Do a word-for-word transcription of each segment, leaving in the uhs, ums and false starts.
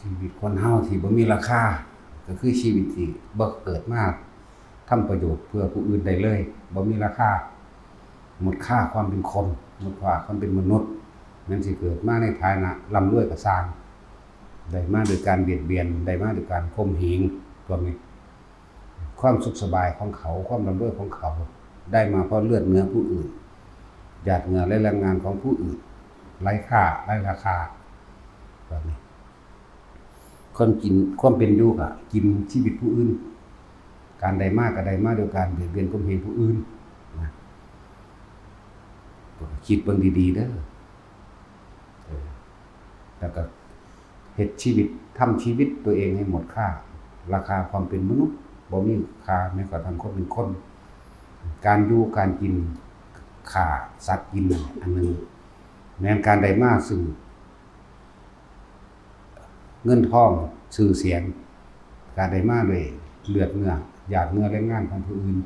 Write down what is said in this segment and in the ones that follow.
ชีวิตคนเฮาที่บ่มีราคา ก็คือชีวิตที่บ่เกิดมาทำประโยชน์เพื่อผู้อื่นได้เลย บ่มีราคา หมดค่าความเป็นคน หมดค่าความเป็นมนุษย์ แม้นสิเกิดมาในฐานะร่ำรวยก็ซ่าง ได้มาโดยการเบียดเบียน ได้มาโดยการข่มเหง พวกนี้ ความสุขสบายของเขา ความร่ำรวยของเขา ได้มาเพราะเลือดเนื้อผู้อื่น หยาดเหงื่อและแรงงานของผู้อื่น ไร้ค่า ไร้ราคา แบบนี้ ความกิน ความเป็นอยู่ก็กินชีวิตผู้อื่น การได้มาก็ได้มาโดยการเบียดเบียนข่มเหงผู้อื่นนะ คิดเบิ่งดีๆเด้อ เออ แล้วก็เฮ็ดชีวิต ทำชีวิตตัวเองให้หมดค่า ราคาความเป็นมนุษย์บ่มีค่าแม้กระทั่งคนเป็นคน การอยู่ การกิน ฆ่าสัตว์กินนั่นอันหนึ่ง แม้นการได้มาซึ่ง เงินทอง ชื่อเสียง การได้มาด้วยเลือดเนื้อ หยาดเหงื่อแรงงานของผู้อื่น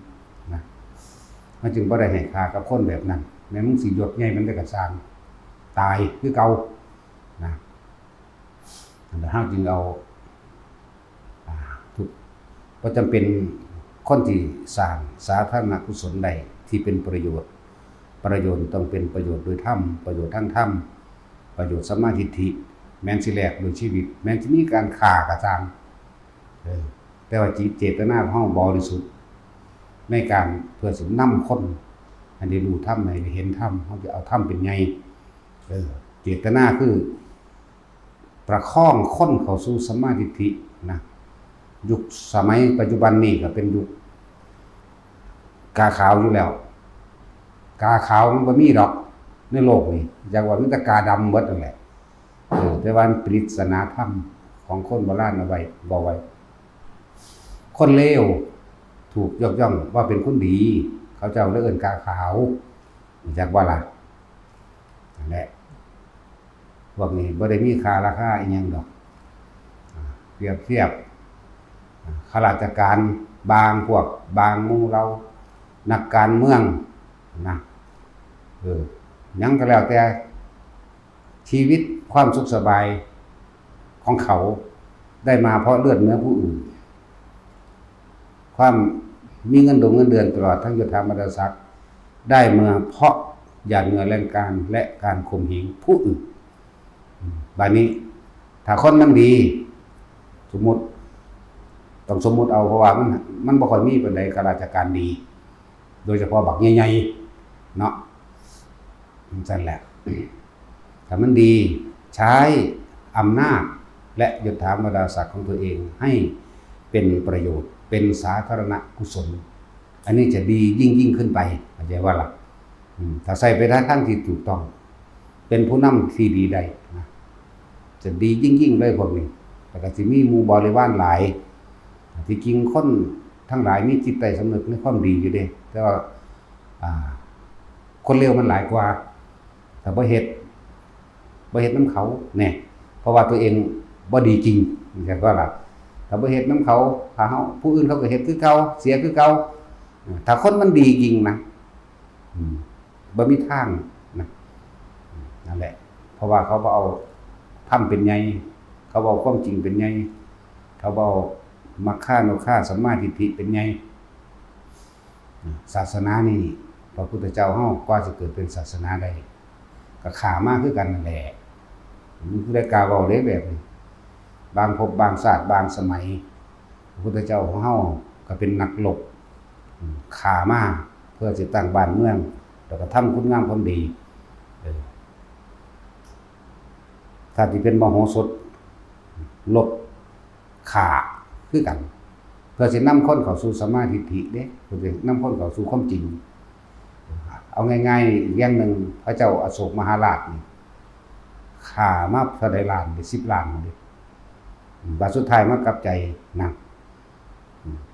นะ มันจึงบ่ได้ให้ค่ากับคนแบบนั้น แม้มึงสิยศใหญ่ปานใดก็ซ่าง ตายคือเก่านะ อันนั้นเฮาจึงเอา อ่า ทุก บ่จำเป็น คนที่สร้างสาธารณกุศลใดที่เป็นประโยชน์ ประโยชน์ต้องเป็นประโยชน์โดยธรรม ประโยชน์ทางธรรม ประโยชน์สัมมาทิฏฐิ แม้นสิแลกด้วยชีวิต แม้นสิมีการฆ่าก็ซ่าง เออ แต่ว่าจิตเจตนาของเฮาบริสุทธิ์ ในการเพื่อสินำคนให้ได้รู้ธรรม ให้ได้เห็นธรรม เฮาจะเอาธรรมเป็นใหญ่ เออ เจตนาคือ ประคองคนเข้าสู่สัมมาทิฏฐินะ ยุคสมัยปัจจุบันนี้ก็เป็นยุคกาขาวอยู่แล้ว กาขาวมันบ่มีดอกในโลกนี้ อยากว่ามีแต่กาดำเบิดนั่นแหละ เออ แต่ว่ามันปริศนาธรรมของคนโบราณเอาไว้ บอกไว้ คนเลวถูกยกย่องว่าเป็นคนดี เขาเจ้าเลยเอิ้นกาขาว รู้จักบ่ล่ะ นั่นแหละ พวกนี้บ่ได้มีค่าราคาอีหยังดอก อ่า เปรียบเทียบ อ่า ข้าราชการบางพวก บางหมู่เหล่า นักการเมืองนะ เออ หยังก็แล้วแต่ ชีวิตความสุขสบายของเขาได้มาเพราะเลือดเนื้อผู้อื่น ความมีเงินดงเงินเดือนตลอดทั้งยศถาบรรดาศักดิ์ ได้มาเพราะหยาดเหงื่อแรงงานและการข่มเหงผู้อื่น อืม บัดนี้ ถ้าคนมันดี สมมุติ ต้องสมมุติเอา เพราะว่ามัน มันบ่ค่อยมีปานใดข้าราชการดี โดยเฉพาะบักใหญ่ๆ เนาะ จั่งซั้นแหละ ถ้ามันดี ใช้อำนาจและยศถาบรรดาศักดิ์ของตัวเองให้เป็นประโยชน์ เป็นสาธารณกุศล อันนี้จะดียิ่งๆขึ้นไป เข้าใจบ่ล่ะ อืม ถ้าใช้ไปในทางที่ถูกต้อง เป็นผู้นำที่ดีได้นะ จะดียิ่งๆเลยพวกนี้ แล้วก็สิมีหมู่บริวารหลาย ที่จริงคนทั้งหลายมีจิตใต้สำนึกในความดีอยู่เด้ แต่ว่า อ่า คนเลวมันหลายกว่า ถ้าบ่เฮ็ด บ่เฮ็ดนำเขาแน่ เพราะว่าตัวเองบ่ดีจริง จั่งซั้นบ่ล่ะ ถ้าบ่เฮ็ดนำเขา ถ้าเฮา ผู้อื่นเขาก็เฮ็ดคือเก่า เสียคือเก่า ถ้าคนมันดีจริงนะ อืม บ่มีทางนะ นั่นแหละ เพราะว่าเขาบ่เอาธรรมเป็นใหญ่ เขาบ่เอาความจริงเป็นใหญ่ เขาบ่เอามัคคานุคาสัมมาทิฏฐิเป็นใหญ่ ศาสนานี่ พระพุทธเจ้าเฮากว่าสิเกิดเป็นศาสนาได้ ก็ฆ่ามาคือกันนั่นแหละ มีผู้ใดกล้าเว้าเด้แบบนี้ บางภพบางชาติบางสมัย พระพุทธเจ้าของเฮาก็เป็นนักรบ อืม ฆ่ามาเพื่อสิตั้งบ้านเมือง แล้วก็ทำคุณงามความดี เออ ถ้าที่เป็นมโหสถ รบฆ่าคือกัน เพื่อสินำคนเข้าสู่สัมมาทิฏฐิเด้ เพื่อสินำคนเข้าสู่ความจริง เอาง่ายๆ อีกอย่างหนึ่ง พระเจ้าอโศกมหาราชนี่ ฆ่ามาเท่าใดล้าน เป็นสิบล้านเลย บาดสุดท้ายมากลับใจนะ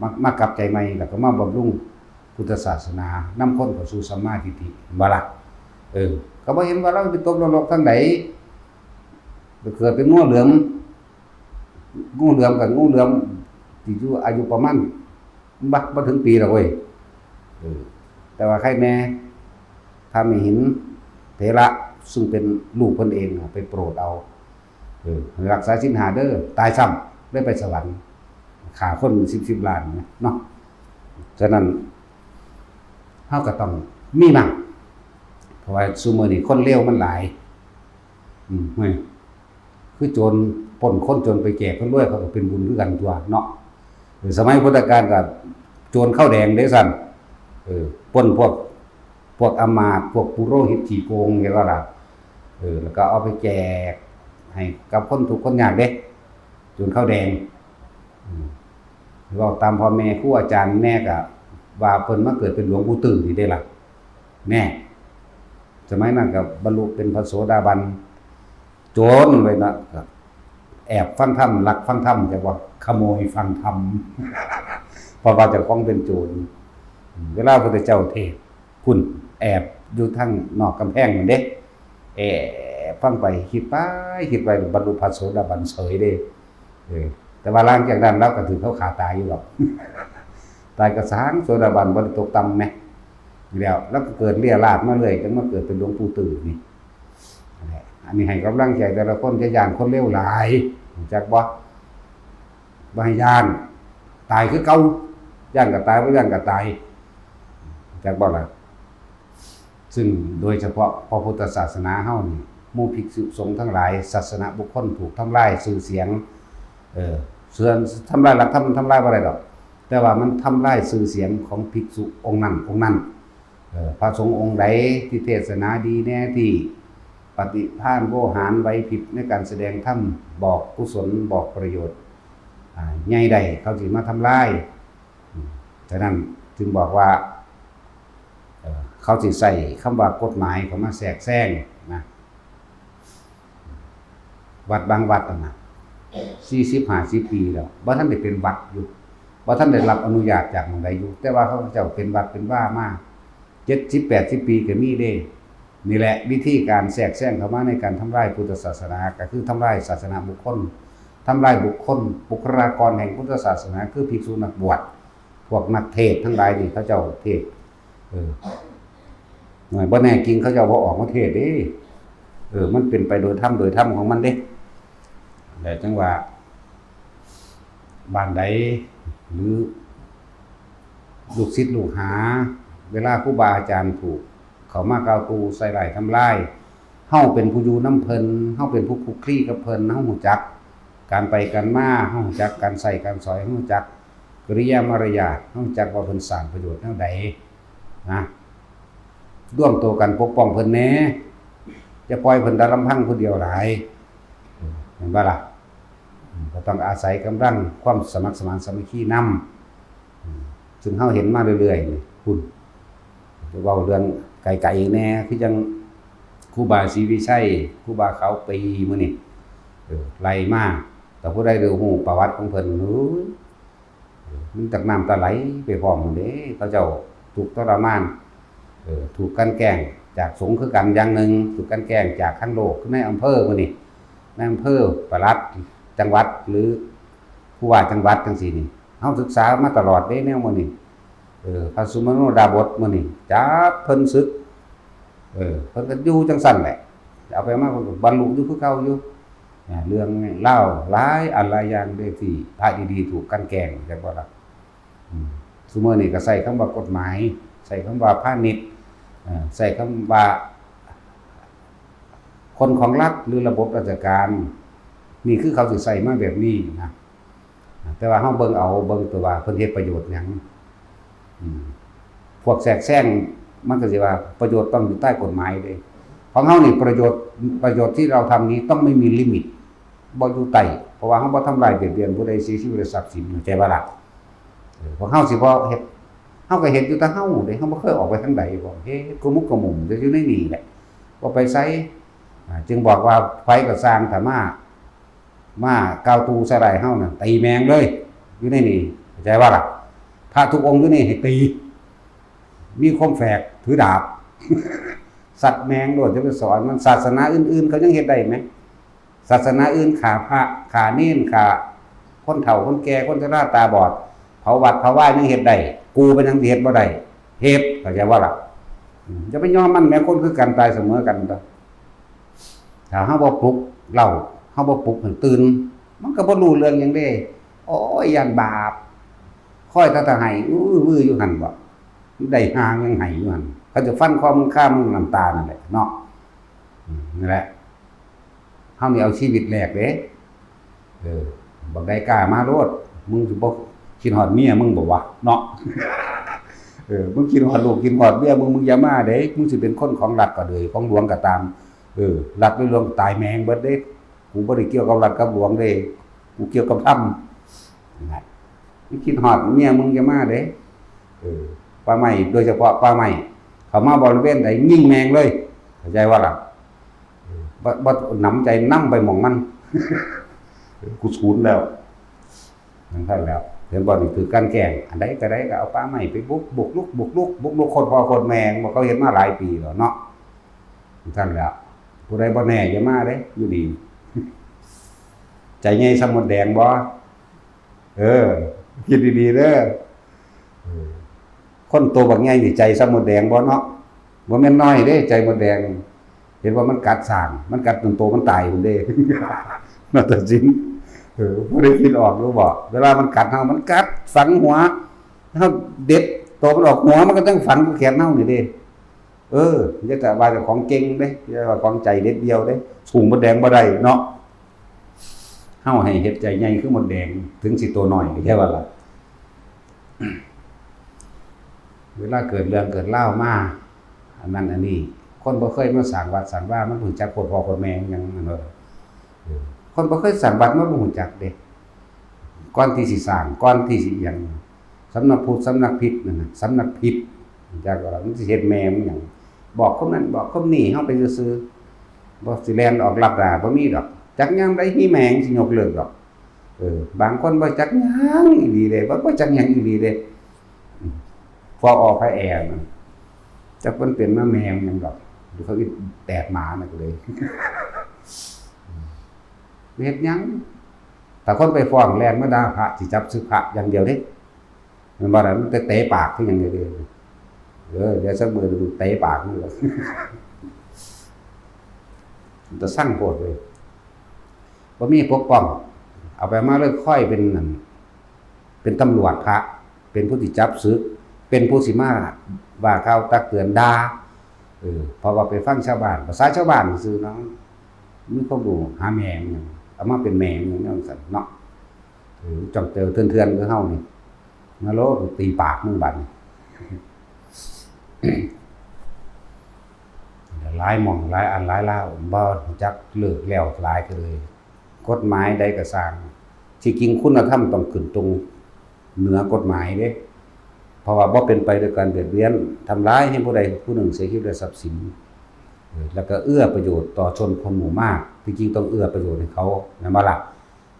มามากลับใจใหม่ แล้วก็มาบำรุงพุทธศาสนา นำคนเข้าสู่สัมมาทิฏฐิ เห็นบ่ล่ะ เออ ก็บ่เห็นว่าเราไปตกนรกทางใด ไปเกิดเป็นงูเหลือม งูเหลือมกับงูเหลือม ที่อยู่อายุประมาณ บ่ บ่ถึงปีดอกเว้ย เออ แต่ว่าใครแน่ ถ้าไม่เห็นเถระซึ่งเป็นลูกเพิ่นเองอะ ไปโปรดเอา เออ รักษาศีลห้าเด้อ ตายซ้ำ ได้ไปสวรรค์ ฆ่าคนสิบ สิบล้านนะเนาะ ฉะนั้น เฮาก็ต้องมีมั่ง เพราะว่าซุมื้อนี้คนเลวมันหลาย อืม เฮ้ย คือโจรปล้นคนจนไปแจกคนรวย เขาก็เป็นบุญคือกันตั๊วเนาะ เออ สมัยพุทธกาลก็โจรข้าวแดงเด้ซั่น เออ ปล้นพวก พวกอำมาตย์ พวกปุโรหิตขี้โกง เห็นบ่ล่ะ เออ แล้วก็เอาไปแจกให้กับคนทุกข์คนยากเด้ โจรข้าวแดง อืม เว้าตามพ่อแม่ครูอาจารย์แน่ก็ว่าเพิ่นมาเกิดเป็นหลวงปู่ตื้อนี่เด้ล่ะ แน่ สมัยนั้นก็บรรลุเป็นพระโสดาบัน โจรไว้นะ ก็แอบฟังธรรม ลักฟังธรรม จักว่าขโมยฟังธรรม เพราะว่าเจ้าของเป็นโจร เวลาพระพุทธเจ้าเทศน์ พุ้น แอบอยู่ทางนอกกำแพงนั่นเด้ แอบฟังไป คิดไป คิดไป บรรลุพระโสดาบันเฉยเด้ เออ แต่ว่าหลังจากนั้นลาวก็ถืกเขาฆ่าตายอยู่ดอก ตายกะซัง โสดาบันบ่ได้ตกต่ำแหม แล้วลาวก็เกิดเรี่ยราษฎร์มาเรื่อย จนมาเกิดเป็นหลวงปู่ตื้อนี่ อันนี้ให้กำลังใจแต่ละคน อย่าย้านคนเลวหลาย รู้จักบ่ บ่ให้ย้าน ตายคือเก่า ย้านก็ตาย บ่ย้านก็ตาย รู้จักบ่ล่ะ ซึ่งโดยเฉพาะพระพุทธศาสนาเฮานี่ หมู่ภิกษุสงฆ์ทั้งหลาย ศาสนบุคคลถูกทำลายชื่อเสียง เออ ส่วนทำลายหลักธรรมมันทำลายบ่ได้ดอก แต่ว่ามันทำลายชื่อเสียงของภิกษุองค์นั้นองค์นั้น เออ พระสงฆ์องค์ใดที่เทศนาดีแน่ ที่ปฏิภาณโวหารไหวพริบในการแสดงธรรม บอกกุศล บอกประโยชน์ อ่า ใหญ่ได้ เขาสิมาทำลาย อืม ฉะนั้นจึงบอกว่า เอ่อ เขาสิใส่คำว่ากฎหมายเข้ามาแทรกแซงนะ วัดบางวัดนั่นน่ะ สี่สิบ ห้าสิบ ปีแล้ว บ่ทันได้เป็นวัดอยู่ บ่ทันได้รับอนุญาตจากหม่องใดอยู่ แต่ว่าเขาเจ้าเป็นวัดเป็นวามา เจ็ดสิบ แปดสิบ ปีก็มีเด้ นี่แหละวิธีการแทรกแซงเข้ามาในการทำลายพุทธศาสนา ก็คือทำลายศาสนบุคคล ทำลายบุคคล บุคลากรแห่งพุทธศาสนา คือภิกษุนักบวช พวกนักเทศน์ทั้งหลายนี่ เขาเจ้าเทศน์ เออ หน่อยบ่แน่จริงเขาเจ้าบ่ออกมาเทศน์เด้ เออ มันเป็นไปโดยธรรม โดยธรรมของมันเด้ แต่จังว่า บ้านใด หรือ ลูกศิษย์ลูกหา เวลาครูบาอาจารย์ถูก เข้ามากล่าวตู่ใส่ร้ายทำลาย เฮาเป็นผู้อยู่นำเพิ่น เฮาเป็นผู้คลุกคลีกับเพิ่น เฮารู้จักการไปการมา เฮารู้จักการใช้การสอย เฮารู้จักกิริยามารยาท เฮารู้จักว่าเพิ่นสร้างประโยชน์แนวใดนะ ร่วมตัวกันปกป้องเพิ่นแหน่ อย่าปล่อยเพิ่นแต่ลำพังผู้เดียวหลาย เห็นบ่ล่ะ อืม ก็ต้องอาศัยกำลังความสมัครสมานสามัคคีนำ อืม ซึ่งเฮาเห็นมาเรื่อยๆนี่ พุ้น เว้าเรื่องไกลๆแหน่ คือจั่งครูบาศรีวิชัย ครูบาขาวปี มื้อนี้ เออ ไล่มา แต่ผู้ใดได้ฮู้ประวัติของเพิ่น โอ้ย มันตักน้ำตาไหลไปพร้อมหมดเด้ เขาเจ้าถูกทรมาน เออ ถูกกลั่นแกล้งจากสงฆ์คือกันอย่างหนึ่ง ถูกกลั่นแกล้งจากทั้งโลก คือในอำเภอมื้อนี้ ในอำเภอ ปลัดจังหวัด หรือผู้ว่าจังหวัดจังซี่นี่ เฮาศึกษามาตลอดเด้แนวมื้อนี้ เออ พระสุมโนดาบสมื้อนี้ จับเพิ่นสึก เออ เพิ่นก็อยู่จังซั่นแหละ เอาไปมาเพิ่นก็บรรลุอยู่คือเก่าอยู่ อ่า เรื่องเล่าหลายอันหลายอย่างเด้ที่พระดีๆถูกกลั่นแกล้ง จั่งว่าล่ะ อืม ซุมื้อนี้ก็ใช้คำว่ากฎหมาย ใช้คำว่าพาณิชย์ เอ่อ ใช้คำว่า คนของรัฐหรือระบบราชการ นี่คือเขาสิใช้มาแบบนี้นะ แต่ว่าเฮาเบิ่งเอา เบิ่งตัวว่าเพิ่นเฮ็ดประโยชน์หยัง อืม พวกแทรกแซงมันก็สิว่าประโยชน์ต้องอยู่ใต้กฎหมายเด้ ของเฮานี่ประโยชน์ ประโยชน์ที่เราทำนี้ต้องไม่มีลิมิต บ่อยู่ใต้ เพราะว่าเฮาบ่ทำลายเบียดเบียนผู้ใด เสียชีวิตและทรัพย์สิน เข้าใจบ่ล่ะ เออ พวกเฮาสิบ่เฮ็ด เฮาก็เฮ็ดอยู่แต่เฮาเด้ เฮาบ่เคยออกไปทางใด บ่เฮ็ดกุมุกกุมุมแต่อยู่ในนี่แหละ บ่ไปไส อ่า จึงบอกว่าไผก็ซ่างถ้ามา มากล่าวตู่ใส่ร้ายเฮานั่น ตีแม่งเลย อยู่ในนี่ เข้าใจบ่ล่ะ พระทุกองค์อยู่นี่ให้ตี มีคมแฝก ถือดาบ สัตว์แม่งโลด จะไปสอนมัน ศาสนาอื่นๆเขายังเฮ็ดได้ไหม ศาสนาอื่นฆ่าพระ ฆ่าเณร ฆ่าคนเฒ่าคนแก่ คนชราตาบอด เผาวัดเผาวายังเฮ็ดได้ กูเป็นหยังสิเฮ็ดบ่ได้ เฮ็ด เข้าใจบ่ล่ะ อืม อย่าไปยอมมันแหม คนคือกัน ตายเสมอกัน ถ้าเฮาบ่ปลุกเร้า เฮาบ่ปลุกให้ตื่น มันก็บ่รู้เรื่องหยังเด้ โอ้ย ย้านบาป คอยแต่ถ้าไห้อื้อวืออยู่หั่นบ่ ได้หาหยังไห้อยู่หั่น เขาจะฟันคอมึงฆ่ามึงน้ำตานั่นแหละเนาะ อืม นั่นแหละ เฮานี่เอาชีวิตแลกเด้ เออ บักใดกล้ามาโลด มึงสิบ่คิดฮอดเมียมึงบ่วะเนาะ เออ มึงคิดฮอดลูกคิดฮอดเมียมึง มึงอย่ามาเด้ มึงสิเป็นคนของรัฐก็เลย ของหลวงก็ตาม เออ รัฐหรือหลวงตายแม่งเบิดเด้ กูบ่ได้เกี่ยวกับรัฐกับหลวงเด้ กูเกี่ยวกับธรรม นั่นแหละ มึงคิดฮอดเมียมึงอย่ามาเด้ เออ ป่าไม้ โดยเฉพาะป่าไม้ เข้ามาบริเวณใดยิงแม่งเลย เข้าใจว่าล่ะ เออ บ่ บ่หนำใจนำไปหม่องมัน กูศูนย์แล้ว นั่นแหละ เห็นบ่ นี่คือการแกล้ง อันใดก็ได้ก็เอาป่าไม้ไปบุก บุกรุก บุกรุก บุกรุกโคตรพ่อโคตรแม่ บ่ เขาเฮ็ดมาหลายปีแล้วเนาะ นั่นแหละ ผู้ใดบ่แน่อย่ามาเด้ อยู่นี่ ใจใหญ่ส่ำมดแดงบ่ เออ คิดดีๆเด้อ เออ คนโตบักใหญ่นี่ใจส่ำมดแดงบ่เนาะ บ่แม่นน้อยเด้ ใจมดแดง เห็นว่ามันกัดช้าง มันกัดจนโตมันตายพุ้นเด้ นาฏศิลป์ เออ บ่ได้คิดออกหรือบ่ เวลามันกัดเฮา มันกัดฝังหัว เฮาเด็ดโตมันออก หัวมันก็ต้องฝังอยู่แขนเฮานี่เด้ เออ อย่าแต่ว่าเจ้าของเก่งเด้ อย่าว่าของใจเด็ดเดี่ยวเด้ สู้มดแดงบ่ได้เนาะ เฮาให้เฮ็ดใจใหญ่คือมดแดง ถึงสิโตน้อยก็แค่ว่าล่ะ เวลาเกิดเรื่องเกิดราวมา อันนั้นอันนี้ คนบ่เคยมาสร้างวัดสร้างวา มันบ่รู้จักโคตรพ่อโคตรแม่หยัง นั่นเนาะ เออ คนบ่เคยสร้างวัดมันบ่รู้จักเด้ ก่อนที่สิสร้าง ก่อนที่สิอิหยัง สำนักพุทธ สำนักผิดนั่นน่ะ สำนักผิด จักว่ามันสิเฮ็ดแม่มันหยัง บอกคนนั้นบอกคนนี้ เฮาไปซื่อๆ บ่สิแล่นออกลัดดา บ่มีดอก จักยามใดมีแม่งสิยกเลิกดอก เออ บางคนบ่จักหยังอีหลีเด้ บ่ บ่จักหยังอีหลีเด้ อืม พอออกพระแอร์นั่น จักมันเป็นมาแม่งหยังดอก ดูเขาอีแตกหมานั่นก็เลย เฮ็ดหยัง ถ้าคนไปฟ้องแล่นมาด่าพระ สิจับศึกพระอย่างเดียวเด้ มันบ่ได้ มันเตะปากคือหยังเดียวเด้ เออ เดี๋ยวสักมื้อหนึ่งเตะปากมึงเลย มันจะสั่งโพดเลย บ่มีปกป้อง เอาไปมาเลยค่อยเป็นนั่น เป็นตำรวจพระ เป็นผู้ที่จับศึก เป็นผู้สิมาว่าข่าวตักเตือนด่า เออ เพราะว่าไปฟังชาวบ้าน ภาษาชาวบ้านซื่อเนาะ มีความรู้หาแม่งหยัง เอามาเป็นแม่งหยังจังซั่นเนาะ เออ จ้องเจอเถื่อนๆคือเฮานี่ มาโลดตีปากมึงบัดนี้ หลายหม่องหลายอันหลายลาว บ่รู้จักเลิกแล้วหลายก็เลย กฎหมายใดก็ซ่าง ที่จริงคุณธรรมต้องขึ้นตรงเหนือกฎหมายเด้ เพราะว่าบ่เป็นไปโดยการเบียดเบียน ทำร้ายให้ผู้ใดผู้หนึ่งเสียชีวิตและทรัพย์สิน เออ แล้วก็เอื้อประโยชน์ต่อชนคนหมู่มาก ที่จริงต้องเอื้อประโยชน์ให้เขา แม่นบ่ล่ะ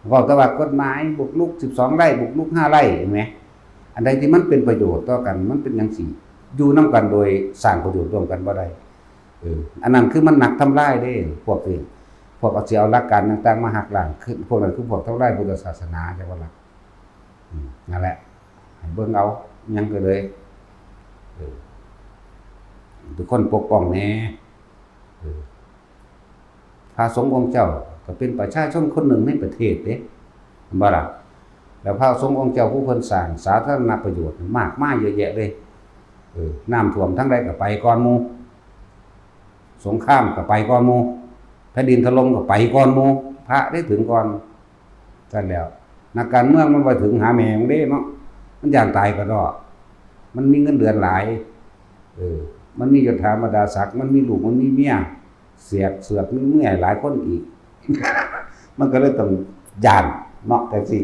เว้าแต่ว่ากฎหมายบุกรุกสิบสองไร่ บุกรุกห้าไร่ เห็นไหม อันใดที่มันเป็นประโยชน์ต่อกัน มันเป็นจั่งซี้ อยู่นำกันโดยสร้างประโยชน์ร่วมกันบ่ได้ เออ อันนั้นคือมันนักทำลายเด้ พวกที่ พวกเอาสิเอาหลักการต่างๆมาหักล้าง คือพวกนั้นคือพวกทำลายพุทธศาสนา จั่งว่าล่ะ อืม นั่นแหละ ให้เบิ่งเอา หยังก็เลย เออ ทุกคนปกป้องแหน่ เออ พระสงฆ์องค์เจ้าก็เป็นประชาชนคนหนึ่งในประเทศเด้ เห็นบ่ล่ะ แล้วพระสงฆ์องค์เจ้าผู้เพิ่นสร้างสาธารณประโยชน์มากมายเยอะแยะเลย เออ น้ำท่วมทางใดก็ไปก่อนหมู่ สงครามก็ไปก่อนหมู่ แผ่นดินถล่มก็ไปก่อนหมู่ พระได้ถึงก่อน ซั่นแล้ว นักการเมืองมันบ่ถึงหาแม่มันเด้เนาะ มันย้านตายกะด้อ มันมีเงินเดือนหลาย เออ มันมียศถาบรรดาศักดิ์ มันมีลูก มันมีเมีย เสียดเสือกมีเมียหลายคนอีก มันก็เลยต้องย้านเนาะ จั่งซี้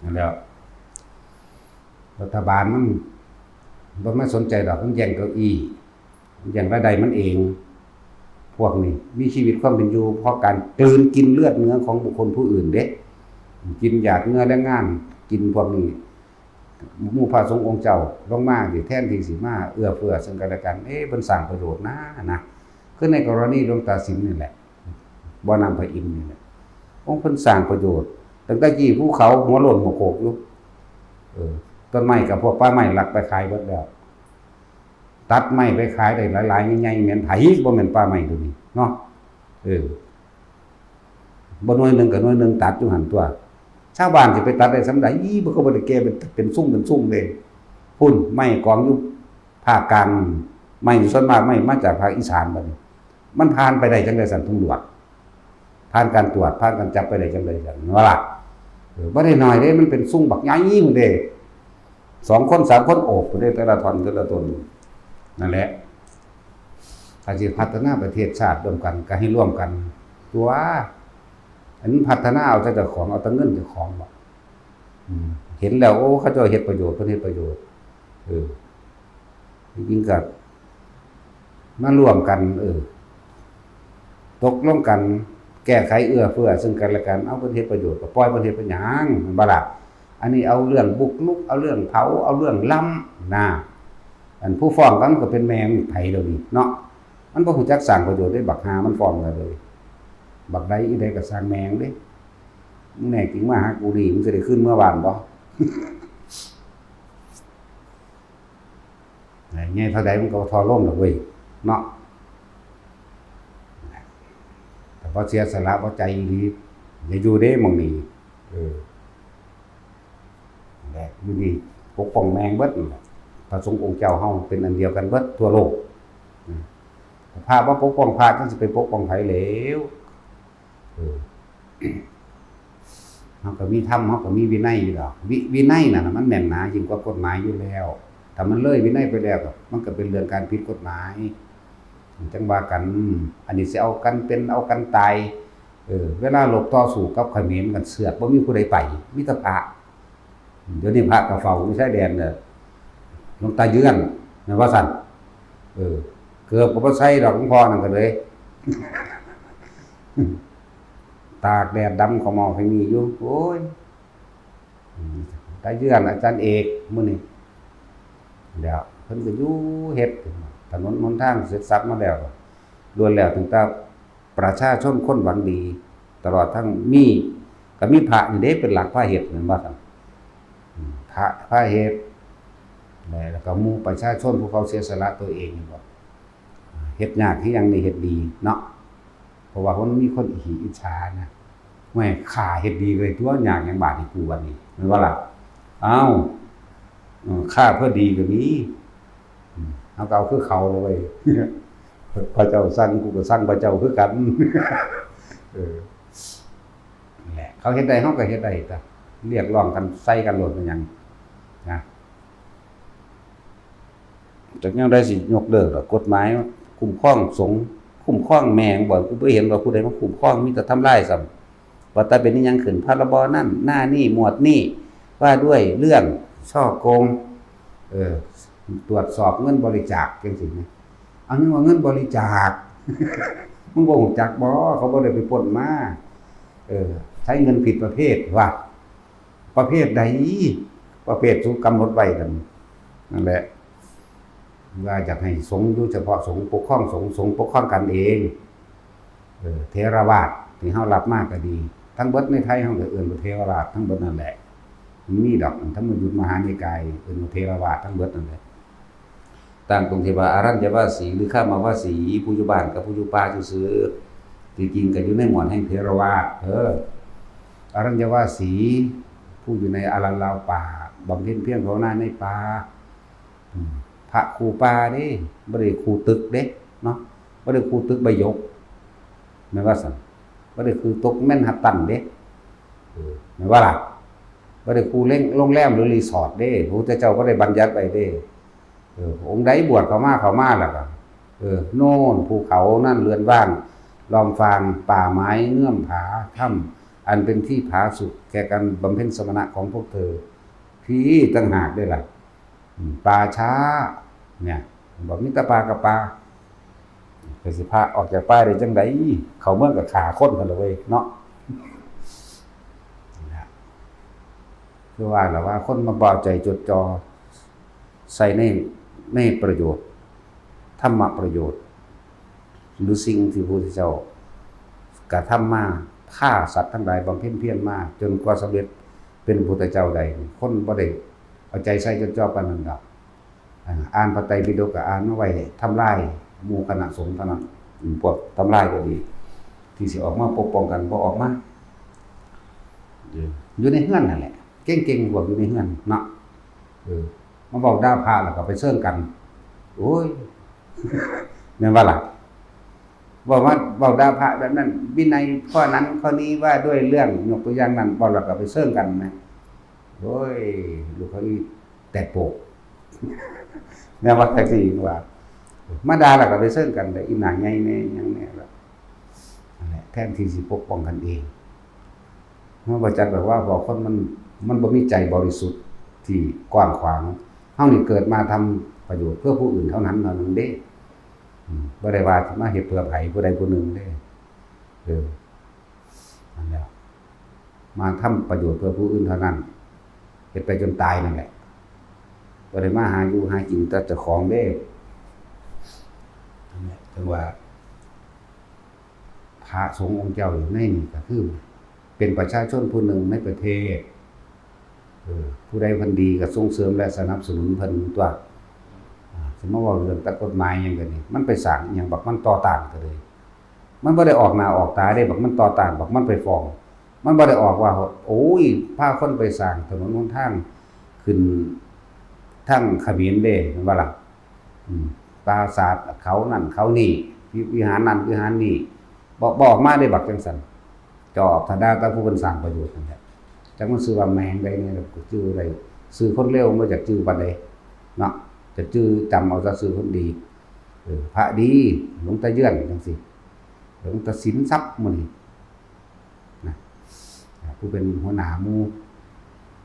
นั่นแหละ รัฐบาลมันบ่มาสนใจดอก มันแย่งเก้าอี้ มันแย่งรายได้มันเอง พวกนี้มีชีวิตความเป็นอยู่เพราะการกลืนกินเลือดเนื้อของบุคคลผู้อื่นเด้ กินหยาดเหงื่อแรงงาน กินพวกนี้ หมู่พระสงฆ์องค์เจ้าลงมาสิแทนที่สิมาเอื้อเฟื้อซึ่งกันและกัน เอ๊ะ เพิ่นสร้างประโยชน์นะ นะ คือในกรณีหลวงตาสิมนี่แหละ บ่อน้ำพระอินทร์นี่แหละ องค์เพิ่นสร้างประโยชน์ ตั้งแต่กี้ภูเขาหัวโล้นหัวโขกอยู่ เออ ต้นไม้กับพวกป่าไม้ลักไปขายเบิดแล้ว ตัดไม้ไปขายได้หลายๆ ใหญ่ๆ แม่นไผ บ่แม่นป่าไม้ตัวนี้เนาะ เออ บ่หน่วยหนึ่งกับหน่วยหนึ่งตัดอยู่หั่นตัว ชาวบ้านสิไปตัดได้ส่ำใด๋ บ่ ก็บ่ได้แก่เป็น เป็นซุ่มเป็นซุ่มเด้ พุ้น ไม้กองอยู่ภาคกลาง ไม้ส่วนมากไม้มาจากภาคอีสานบัดนี้ มันผ่านไปได้จั่งใด๋ซั่น ตำรวจ ผ่านการตรวจ ผ่านการจับไปได้จั่งใด๋ซั่น ว่าล่ะ เออ บ่ได้น้อยเด้ มันเป็นซุ่มบักใหญ่พุ้นเด้ สองคนสามคนโอบพุ้นเด้ แต่ละท่อนแต่ละต้น นั่นแหละ ถ้าสิพัฒนาประเทศชาติร่วมกัน ก็ให้ร่วมกัน ตัว อันพัฒนาเอาแต่เจ้าของ เอาแต่เงินเจ้าของบ่ อืม เห็นแล้ว โอ้ เขาเจ้าเฮ็ดประโยชน์ เพิ่นเฮ็ดประโยชน์ เออ จริงๆ ก็มาร่วมกัน เออ ตกลงกัน แก้ไขเอื้อเฟื้อซึ่งกันและกัน เอาเพิ่นเฮ็ดประโยชน์ ก็ปล่อยเพิ่นเฮ็ดไปหยัง แม่นบ่ล่ะ อันนี้เอาเรื่องบุกรุก เอาเรื่องเผา เอาเรื่องล้ำ นะ อันผู้ฟ้องกันก็เป็นแม่มันไผเดี๋ยวนี้เนาะ มันบ่รู้จักสร้างประโยชน์เด้ บักห่ามันฟ้องกันเลย บักใด๋อีใด๋ก็สร้างแม่งเด้ มึงแน่จริงมาหากูนี่ มึงสิได้คืนเมือบ้านบ่ ใหญ่เท่าใด๋มันก็บ่ท่อลงดอกเว้ย เนาะ แต่พอเสียสละ พอใจอีหลี อย่าอยู่เด้หม่องนี้ เออ และอยู่นี่ปกป้องแม่งเบิดนั่นแหละ พระสงฆ์องค์เจ้าเฮาเป็นอันเดียวกันเบิดทั่วโลก อืม พระบ่ปกป้องพระ จั่งสิไปปกป้องไผแล้ว เออ เฮาก็มีธรรม เฮาก็มีวินัยอยู่ดอก วิ วินัยนั่นน่ะมันแน่นหนายิ่งกว่ากฎหมายอยู่แล้ว ถ้ามันเลยวินัยไปแล้วก็ มันก็เป็นเรื่องการผิดกฎหมาย จั่งว่ากัน อันนี้สิเอากันเป็นเอากันตาย เออ เวลารบต่อสู้กับเขมรกัน เสือกบ่มีผู้ใดไป มีแต่พระ เดี๋ยวนี้พระก็เฝ้าอยู่ชายแดนเด้อ หลวงตาเยือน แม่นว่าซั่น เออ เกือบก็บ่ใส่ดอก หลวงพ่อนั่นก็เลย ตากแดดดำขม่อขมี้อยู่ โอ้ย อืม ตาเยือน อาจารย์เอก มื้อนี้ แล้วเพิ่นก็อยู่เฮ็ดถนนหนทางเสร็จสรรพมาแล้ว ล้วนแล้วตั้งแต่ประชาชนคนหวังดี ตลอดทั้งมี ก็มีพระนี่เด้เป็นหลักพาเฮ็ด แม่นบ่ซั่น อืม พระพาเฮ็ด แล้วก็หมู่ประชาชนผู้เขาเสียสละตัวเองนี่บ่ เฮ็ดยากคือหยังนี่เฮ็ดดีเนาะ เพราะว่ามันมีคนขี้อิจฉานะ แม่ข้าเฮ็ดดีเลยตัวยากหยังบาดนี้กูบัดนี้ แม่นบ่ล่ะ อ้าว เออ ข้าเพื่อดีก็มี อืม เฮาก็เอาคือเขาเลยเว้ย พระเจ้าสั่งกูก็สั่งพระเจ้าคือกัน เออ นั่นแหละ เขาเฮ็ดได้เฮาก็เฮ็ดได้จ้ะ เรียกร้องกันใส่กันโลดเป็นหยัง นะ จักแนวใด๋สิยกเลิกล่ะ กฎหมายคุ้มครองสงฆ์ คุ้มครองแม่งบ่ กูบ่เห็นว่าผู้ใดมาคุ้มครอง มีแต่ทำลายซ้ำ ว่าแต่เป็นอิหยังขึ้น พรบนั่น หน้านี่ หมวดนี่ ว่าด้วยเรื่องฉ้อโกง เออ ตรวจสอบเงินบริจาคจั่งซี้นะ อันนี้ว่าเงินบริจาค มึงบ่รู้จักบ่ เขาบ่ได้ไปปล้นมา เออ ใช้เงินผิดประเภทว่ะ ประเภทใด๋ ประเภทสูกำหนดไว้นั่น นั่นแหละ ว่าอยากให้สงฆ์อยู่เฉพาะสงฆ์ปกครองสงฆ์ สงฆ์ปกครองกันเอง เออ เถรวาทที่เฮารับมาก็ดี ทั้งเบิดในไทยเฮาก็เอิ้นว่าเถรวาททั้งเบิดนั่นแหละ มันมีดอกธรรมยุตมหานิกาย เอิ้นว่าเถรวาททั้งเบิดนั่นแหละ ต่างตรงที่ว่าอรัญญวาสีหรือคามวาสี ผู้อยู่บ้านกับผู้อยู่ป่าซื่อๆ ที่จริงก็อยู่ในหมวดแห่งเถรวาท เออ อรัญญวาสี ผู้อยู่ในอารัลลาวป่า บำเพ็ญเพียรภาวนาในป่า อืม พระครูป่าเด้ บ่ได้ครูตึกเด้ เนาะ บ่ได้ครูตึกใบหยก แม่นว่าซั่น บ่ได้ครูตึกแมนฮัตตันเด้ เออ แม่นว่าล่ะ บ่ได้ครูเล่ง โรงแรมหรือรีสอร์ทเด้ พระพุทธเจ้าบ่ได้บัญญัติไว้เด้ เออ องค์ใดบวชเข้ามา เข้ามาแล้วก็ เออ โน่นภูเขานั่นเรือนว่าง ล้อมฟาง ป่าไม้เงื้อมผา ถ้ำอันเป็นที่ผาสุกแก่การบำเพ็ญสมณะของพวกเธอ พี้ต่างหากเด้อล่ะ อืม ป่าช้า เนี่ย บอกมีแต่ป่ากับป่า ก็สิพาออกจากป่าได้จั่งใด๋ เข้าเมืองก็ฆ่าคนกันละเว้ย เนาะ นะ คือว่าล่ะว่าคนมาบ่เอาใจจดจ่อใส่ใน ในประโยชน์ ธรรมประโยชน์ หรือสิ่งที่พระพุทธเจ้ากระทำมา ฆ่าสัตว์ทั้งหลาย บำเพ็ญเพียรมา จนกว่าสำเร็จเป็นพระพุทธเจ้าได้ คนบ่ได้เอาใจใส่จดจ่อปานนั้นดอก อ่า อ่านพระไตรปิฎกก็อ่านมาไว้ทำลายหมู่คณะสงฆ์เท่านั้น อืม พวกทำลายก็ดี ที่สิออกมาปกป้องกัน บ่ออกมา อยู่ในเฮือนนั่นแหละ เก่งๆ พวกอยู่ในเฮือนเนาะ เออ มาเว้าด่าพระแล้วก็ไปเซิงกัน โอ้ย แม่นบ่ล่ะ เว้ามา เว้าด่าพระแบบนั้น วินัยข้อนั้นข้อนี้ว่าด้วยเรื่อง ยกตัวอย่างนั้น เว้าแล้วก็ไปเซิงกันนะ โอ้ย ลูกเขาอีแตกโปก แม่นว่าจังซี่ว่า มาด่าแล้วก็ไปเซิงกัน แต่อีหน้าใหญ่แน่หยังแน่ล่ะ นั่นแหละ แทนที่สิปกป้องกันเอง เฮาบ่จักดอกว่า เพราะคนมัน มันบ่มีใจบริสุทธิ์ที่กว้างขวาง เฮานี่เกิดมาทำประโยชน์เพื่อผู้อื่นเท่านั้นเท่านั้นเด้ อืม บ่ได้ว่าสิมาเฮ็ดเพื่อไผผู้ใดผู้หนึ่งเด้ เออ นั่นแหละ มาทำประโยชน์เพื่อผู้อื่นเท่านั้น เฮ็ดไปจนตายนั่นแหละ บ่ได้มาหาอยู่หากินแต่เจ้าของเด้ นั่นแหละ จั่งว่า พระสงฆ์องค์เจ้าอยู่ในนี่ก็คือ เป็นประชาชนผู้หนึ่งในประเทศ เออ ผู้ใดเพิ่นดีก็ส่งเสริมและสนับสนุนเพิ่นตั๊ว อ่า สิมาเว้าเรื่องแต่กฎหมายหยังก็นี่ มันไปสร้างอิหยังบักมันต่อต้านก็เลย มันบ่ได้ออกหน้าออกตาเด้ บักมันต่อต้าน บักมันไปฟ้อง มันบ่ได้ออกว่า โอ้ย พาคนไปสร้างถนนหนทางขึ้นทางเขมรเด้ แม่นบ่ล่ะ อืม ปราสาทเขานั่นเขานี่ วิ วิหารนั่นวิหารนี่ บ่ บ่ออกมาได้บักจังซั่น จอบถ้าด่าแต่ผู้เพิ่นสร้างประโยชน์นั่นแหละ จักมันชื่อว่าแมงใดเนี่ย ก็จื่อได้ ชื่อคนเลวบ่จักจื่อปานใดเนาะ จักจื่อจำเอาแต่ชื่อคนดี เออ พระดี หลวงตาเยื่อนจังซี่ หลวงตาสินทรัพย์หมู่นี้นะ ผู้เป็นหัวหน้าหมู่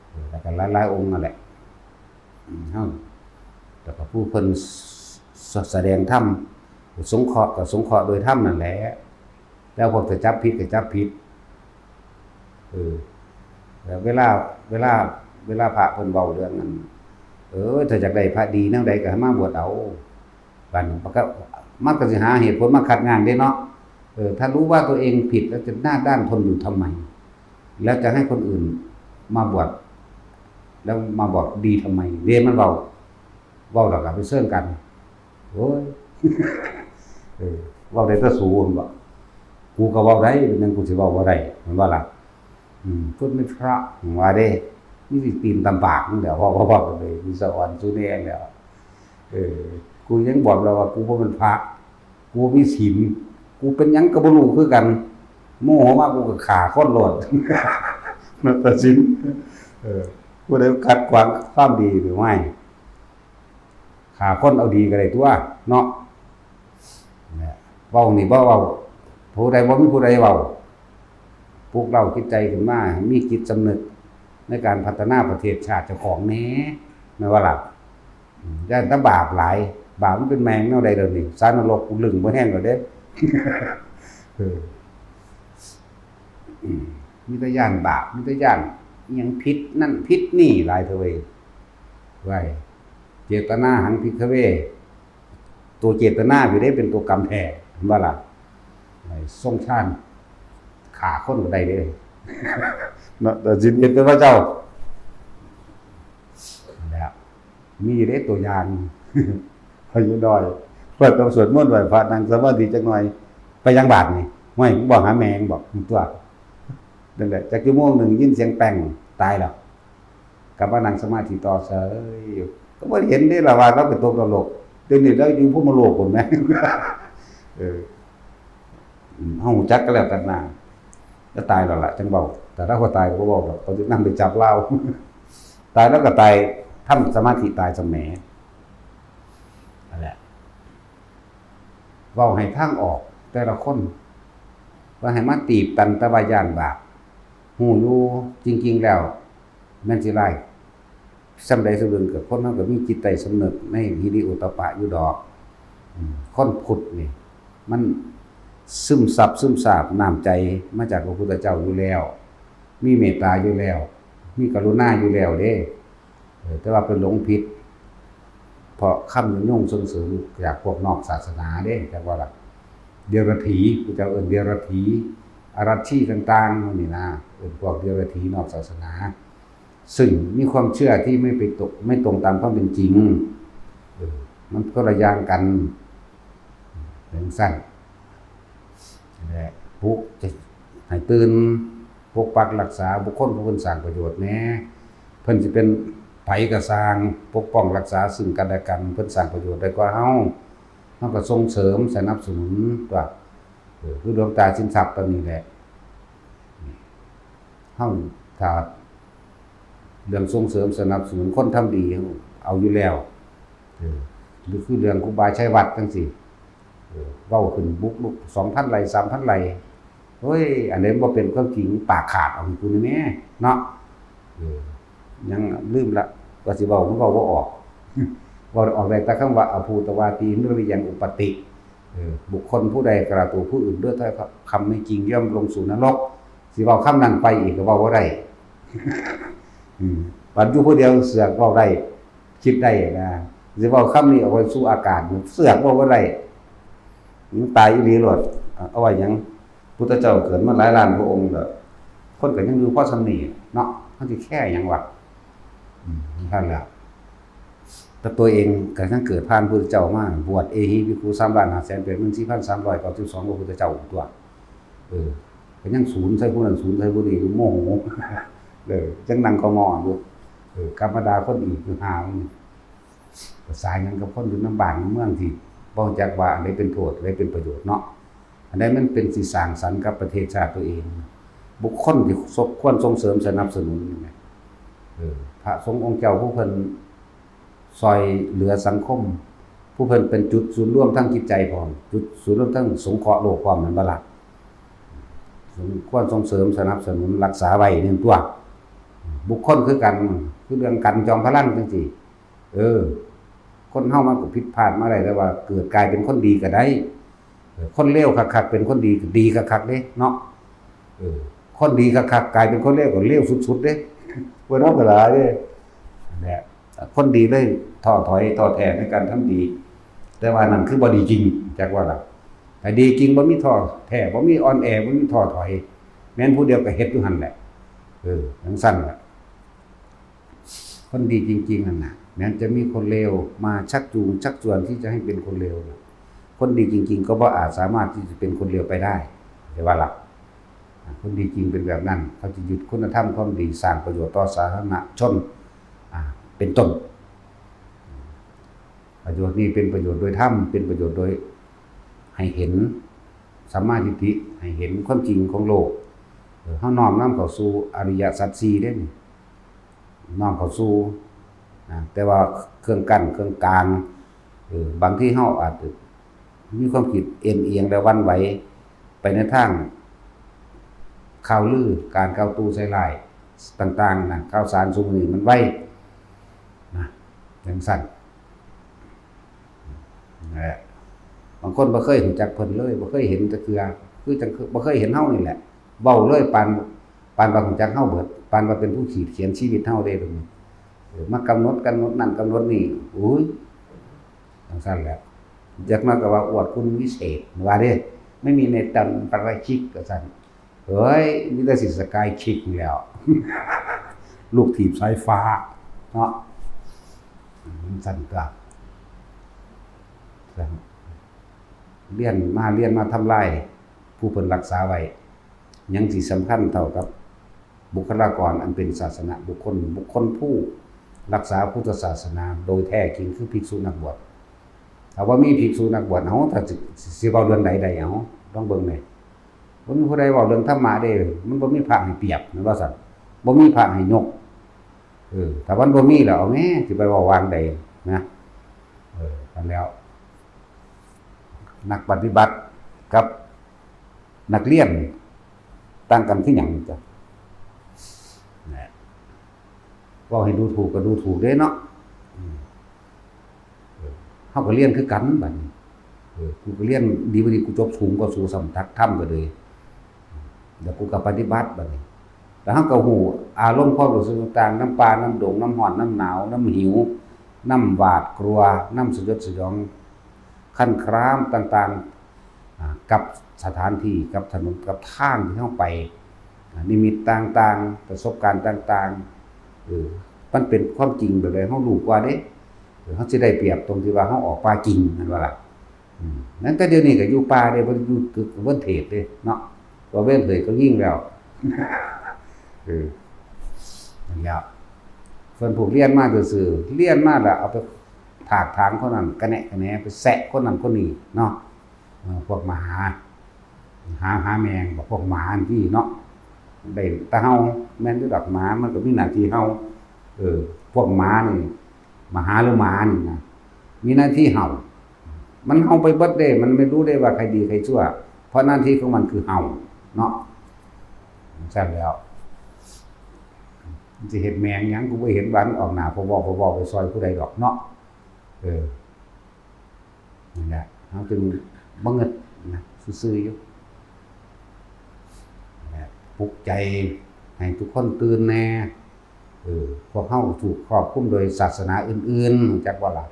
เออ แล้วก็หลายๆองค์นั่นแหละ อืม เฮา แล้วก็ผู้เพิ่นส- แสดงธรรม สงเคราะห์ก็สงเคราะห์โดยธรรมนั่นแหละ แล้วพวกจะจับผิดก็จับผิด เออ แล้วเวลา เวลา เวลาพระเพิ่นเว้าเรื่องนั้น เออ ถ้าอยากได้พระดีแนวใดก็ให้มาบวชเอา บัดนี้มันก็ มันก็สิหาเหตุผลมาคัดง้างเด้เนาะ เออ ถ้ารู้ว่าตัวเองผิดแล้วจะหน้าด้านทนอยู่ทำไม แล้วจะให้คนอื่นมาบวช แล้วมาบอกดีทำไม เด้มันเว้า เว้าแล้วก็ไปเซิงกัน โอ้ย เออ เว้าได้แต่สู หั่นบ่ กูก็เว้าได้ เป็นหยังกูสิเว้าบ่ได้ แม่นบ่ล่ะ อืม คนเป็นพระ ว่าเด้ มีสิตีนตำปากมึงแหล้ว เว้า เว้า เว้ากันเลย มีสะออนสู้แน่แล้ว เออ กูยังบอกแล้วว่ากูบ่เป็นพระ กูมีศีล กูเป็นหยังก็บ่รู้คือกัน โมโหมากูก็ฆ่าคนโลด นัตตสิน เออ ผู้ใดขัดขวางความดีหรือไม่ ฆ่าคนเอาดีก็ได้ตั๊วเนาะ เนี่ย เว้านี่บ่เว้า ผู้ใดบ่มีผู้ใดเว้า ปลุกเร้าจิตใจขึ้นมา ให้มีจิตสำนึกในการพัฒนาประเทศชาติเจ้าของแหน่ แม่นบ่ล่ะ อืม ย่านแต่บาปหลาย บาปมันเป็นแมงแนวใดเดี๋ยวนี้ สารนรกกูลึงบ่แห้งแล้วเด้ เออ อืม มีแต่ย่านบาป มีแต่ย่านอิหยังผิดนั่นผิดนี่หลายเถอะเว้ย ไว้ เจตนาหัง ภิกขเว ตัวเจตนาอยู่ได้เป็นตัวกรรมแท้ เห็นบ่ล่ะ ไอ้ทรงฌาน ฆ่าคนก็ได้เด้ เนาะ แต่สิเฮ็ดเป็นพระเจ้า แล้ว มีอยู่เด้ตัวอย่าง อายุน้อย เพิ่นก็สวดมนต์ไหว้พระนั่งสมาธิจักหน่อย ไปยังบาดนี่ ห้วย มึงบอกหาแม่มึงบอก มึงตั๊ว นั่นแหละ จักชั่วโมงหนึ่งยินเสียงแป้ง ตายแล้ว กลับมานั่งสมาธิต่อเฉยอยู่ ก็บ่เห็นเด้ล่ะว่าเราไปตกนรก เดี๋ยวนี้เราอยู่พรหมโลกพุ้นแหม เออ อืม เฮารู้จักกันแล้วกันนะ แล้วตายแล้วล่ะ จั่งเว้า แต่ถ้าบ่ตายก็บ่เว้าดอก เขาสินำไปจับลาว ตายแล้วก็ตาย ทำสมาธิตายซะแหม นั่นแหละ เว้าให้ทางออกแต่ละคน ว่าให้มาตีบตันแต่ว่าย้านบาป ฮู้อยู่จริงๆแล้ว แม่นสิหลาย ส่ำใดส่ำหนึ่งก็คนเฮาก็มีจิตใต้สำนึกในหิริโอตตัปปะอยู่ดอก อืม คนพุทธนี่ มันซึมซับซึมซาบน้ำใจมาจากพระพุทธเจ้าอยู่แล้ว มีเมตตาอยู่แล้ว มีกรุณาอยู่แล้วเด้ เออ แต่ว่าไปหลงผิด เพราะคำยุยงส่งเสริมจากพวกนอกศาสนาเด้ จักว่าล่ะ เดรัจฉี ผู้เจ้าเอิ้นเดรัจฉี อรัจฉีต่างๆ นี่นะ เอิ้นพวกเดรัจฉีนอกศาสนา ซึ่งมีความเชื่อที่ไม่ไปตก ไม่ตรงตามความเป็นจริง เออ มันคนละอย่างกัน จั่งซั้น และปลุกจะให้ตื่น ปกปักรักษาบุคคลผู้เพิ่นสร้างประโยชน์แหน่ เพิ่นสิเป็นไผก็ซ่าง ปกป้องรักษาซึ่งกันและกัน เพิ่นสร้างประโยชน์ได้กว่าเฮา เฮาก็ส่งเสริมสนับสนุนตั๊ว เออ คือหลวงตาสินทรัพย์ตอนนี้แหละ เฮาถ้าเรื่องส่งเสริมสนับสนุนคนทำดี เอาอยู่แล้ว เออ หรือคือเรื่องครูบาชัยวัฒน์จั่งซี้ เออ เว้าขึ้นบุกรุก สองพันไร่ สามพันไร่ เฮ้ย อันนี้บ่เป็นความจริง ปากขาดเอาให้กูนี่แหมเนาะ เออ ยังลืมละ ว่าสิเว้า มันเว้าบ่ออก เว้าออกได้แต่คำว่า อภูตวาทีนริยังอุปติ เออ บุคคลผู้ใดกล่าวตัวผู้อื่นด้วยถ้อยคำไม่จริงย่อมลงสู่นรก สิเว้าคำนั้นไปอีกก็เว้าบ่ได้ อืม บัดอยู่ผู้เดียวเสือกเว้าได้ คิดได้นะ สิเว้าคำนี้ออกไปสู่อากาศ เสือกเว้าบ่ได้ มันตายอีหลีโลด เอาไว้หยัง พุทธเจ้าเกิดมาหลายล้านพระองค์แล้ว คนก็ยังอยู่พอส่ำนี้เนาะ มันสิแคร์หยังวะ อืม นั่นแหละ แต่ตัวเองก็ยังเกิดผ่านพุทธเจ้ามา บวชเอหิภิกขุสามล้านห้าแสนแปดหมื่นสี่พันสามร้อยเก้าสิบสอง พระพุทธเจ้าตั๊ว เออ ก็ยังสูนใส่ผู้นั้นสูนใส่ผู้นี้อยู่ โมโห เออ จั่งนั่งคองออยู่ เออ กลับมาด่าคนอีกอยู่ หามัน ภาษาหยังกับคนอยู่นำบ้านนำเมืองที่บ่รู้จักว่าอันใดเป็นโทษ อันใดเป็นประโยชน์เนาะ อันใดมันเป็นสิสร้างสรรค์กับประเทศชาติตัวเอง บุคคลที่ควรส่งเสริมสนับสนุนนี่แหม เออ พระสงฆ์องค์เจ้าผู้เพิ่นซ่อยเหลือสังคม ผู้เพิ่นเป็นจุดศูนย์รวมทางจิตใจพร้อม จุดศูนย์รวมทางสงเคราะห์โลกพร้อม แม่นบ่ล่ะ ควรส่งเสริมสนับสนุนรักษาไว้นี่ตั๊ว บุคคลคือกัน คือเรื่องกันจอมพลังจั่งซี้ เออ คนเฮามันก็ผิดพลาดมาได้ แต่ว่าเกิดกลายเป็นคนดีก็ได้ เออ คนเลวคักๆ เป็นคนดีก็ดีคักๆ เด้เนาะ เออ คนดีคักๆ กลายเป็นคนเลวก็เลวสุดๆ เด้ เพิ่นเฮาก็หลายเด้ นั่นแหละ คนดีเลยท้อถอยท้อแท้ในการทำดี แต่ว่านั่นคือบ่ดีจริง จักว่าล่ะ ถ้าดีจริงบ่มีท้อแท้ บ่มีอ่อนแอ บ่มีท้อถอย แม่นผู้เดียวก็เฮ็ดอยู่หั่นแหละ เออ จั่งซั่นล่ะ คนดีจริงๆ นั่นน่ะ แม้จะมีคนเลวมาชักจูงชักชวนที่จะให้เป็นคนเลวน่ะ คนดีจริงๆ ก็บ่อาจสามารถที่จะเป็นคนเลวไปได้ เข้าใจว่าล่ะ คนดีจริงเป็นแบบนั้น เขาจะยึดคุณธรรมความดี สร้างประโยชน์ต่อสาธารณชน อ่า เป็นต้น ประโยชน์นี้เป็นประโยชน์โดยธรรม เป็นประโยชน์โดยให้เห็นสัมมาทิฏฐิ ให้เห็นความจริงของโลก เออ เฮาน้อมนำเข้าสู่อริยสัจสี่เด้นี่ น้อมเข้าสู่ อ่า แต่ว่าเครื่องกั้นเครื่องกลาง เออ บางทีเฮาอาจจะมีความคิดเอนเอียงและหวั่นไหวไปในทางข่าวลือ การกล่าวตู่ใส่ร้ายต่างๆ นะ ข่าวสารซุมื้อนี้มันไว นะ จั่งซั่น นั่นแหละ บางคนบ่เคยรู้จักเพิ่นเลย บ่เคยเห็นจักเทื่อ คือจั่งบ่เคยเห็นเฮานี่แหละ เว้าเลยปาน ปานว่ารู้จักเฮาเบิด ปานว่าเป็นผู้ขีดเขียนชีวิตเฮาเด้ตรงนี้ เออ มากำหนด กำหนดนั่นกำหนดนี่ อุ้ย จั่งซั่นแหละ จักหน่อยก็ว่าอวดคุณวิเศษ ว่าเด้ ไม่มีในตำราชิก ว่าซั่น เฮ้ย มีแต่สิสกายคิกนี่แหล้ว ลูกถีบสายฟ้า เนาะ จั่งซั่นตั๊ว เรียนมา เรียนมาทำลายผู้เพิ่นรักษาไว้ หยังสิสำคัญเท่ากับบุคลากรอันเป็นศาสนบุคคล บุคคลผู้รักษาพุทธศาสนาโดยแท้จริงคือภิกษุนักบวช ถ้าบ่มีภิกษุนักบวช เฮา ถ้าสิ สิเว้าเรื่องใดได้ เฮา ลองเบิ่งแหน่ บ่มีผู้ใดเว้าเรื่องธรรมะเด้ มันบ่มีพระให้เปรียบ แม่นบ่ซั่น บ่มีพระให้ยก เออ ถ้ามันบ่มีแล้ว เอาแหม สิไปเว้าวางใดนะ เออ นั่นแหล้ว นักปฏิบัติกับนักเรียนต่างกันคือหยังจ้ะ นะ เว้าให้ดูถูกก็ดูถูกเด้เนาะ อืม เออ เฮาก็เรียนคือกันบัดนี้ เออ กูก็เรียนดีบ่ดี กูจบสูงกว่าสูซ้ำ หลักธรรมก็เลย แล้วกูก็ปฏิบัติบัดนี้ แล้วเฮาก็ฮู้อารมณ์ความรู้สึกต่างๆ นำป่า นำดง นำร้อน นำหนาว นำหิว นำหวาดกลัว นำสยดสยอง ครั่นครามต่างๆ อ่า กับสถานที่ กับถนน กับทางที่เฮาไป อ่า นิมิตต่างๆ ประสบการณ์ต่างๆ เออ มันเป็นความจริงแบบใด เฮารู้กว่าเด้ เออ เฮาสิได้เปรียบตรงที่ว่าเฮาออกป่าจริง แม่นบ่ล่ะ อืม นั้นแต่เดี๋ยวนี้ก็อยู่ป่าเด้ บ่ได้อยู่ตึกเวิลด์เทรดเด้เนาะ ว่าเวิลด์เทรดก็ยิงแล้ว เออนั่นแหละส่วนพวกเรียนมาซื่อๆเรียนมาแล้วเอาไปถากถางคนนั้นกะแหนะกะแหนไปแซะคนนั้นคนนี้เนาะเออพวกมหาหาหาแมงบอกพวกหมาอันที่เนาะได้แต่เฮาแม่นอยู่ดอกหมามันก็มีหน้าที่เฮาเออพวกหมานี่มหาหรือหมานี่นะมีหน้าที่เห่า มันเห่าไปเบิดเด้มันไม่รู้ได้ว่าใครดีใครชั่ว เพราะหน้าที่ของมันคือเห่าเนาะซั่นแล้วมันสิเฮ็ดแมงหยังกูบ่เห็นว่ามันออกหน้าพอเว้าพอเว้าไปซอยผู้ใดดอกเนาะเออนั่นแหละเฮาจึงบ่เงิดนะซื่อๆอยู่นะปลุกใจให้ทุกคนตื่นแหน่เออพวกเฮาถูกครอบคลุมโดยศาสนาอื่นๆรู้จักบ่ล่ะ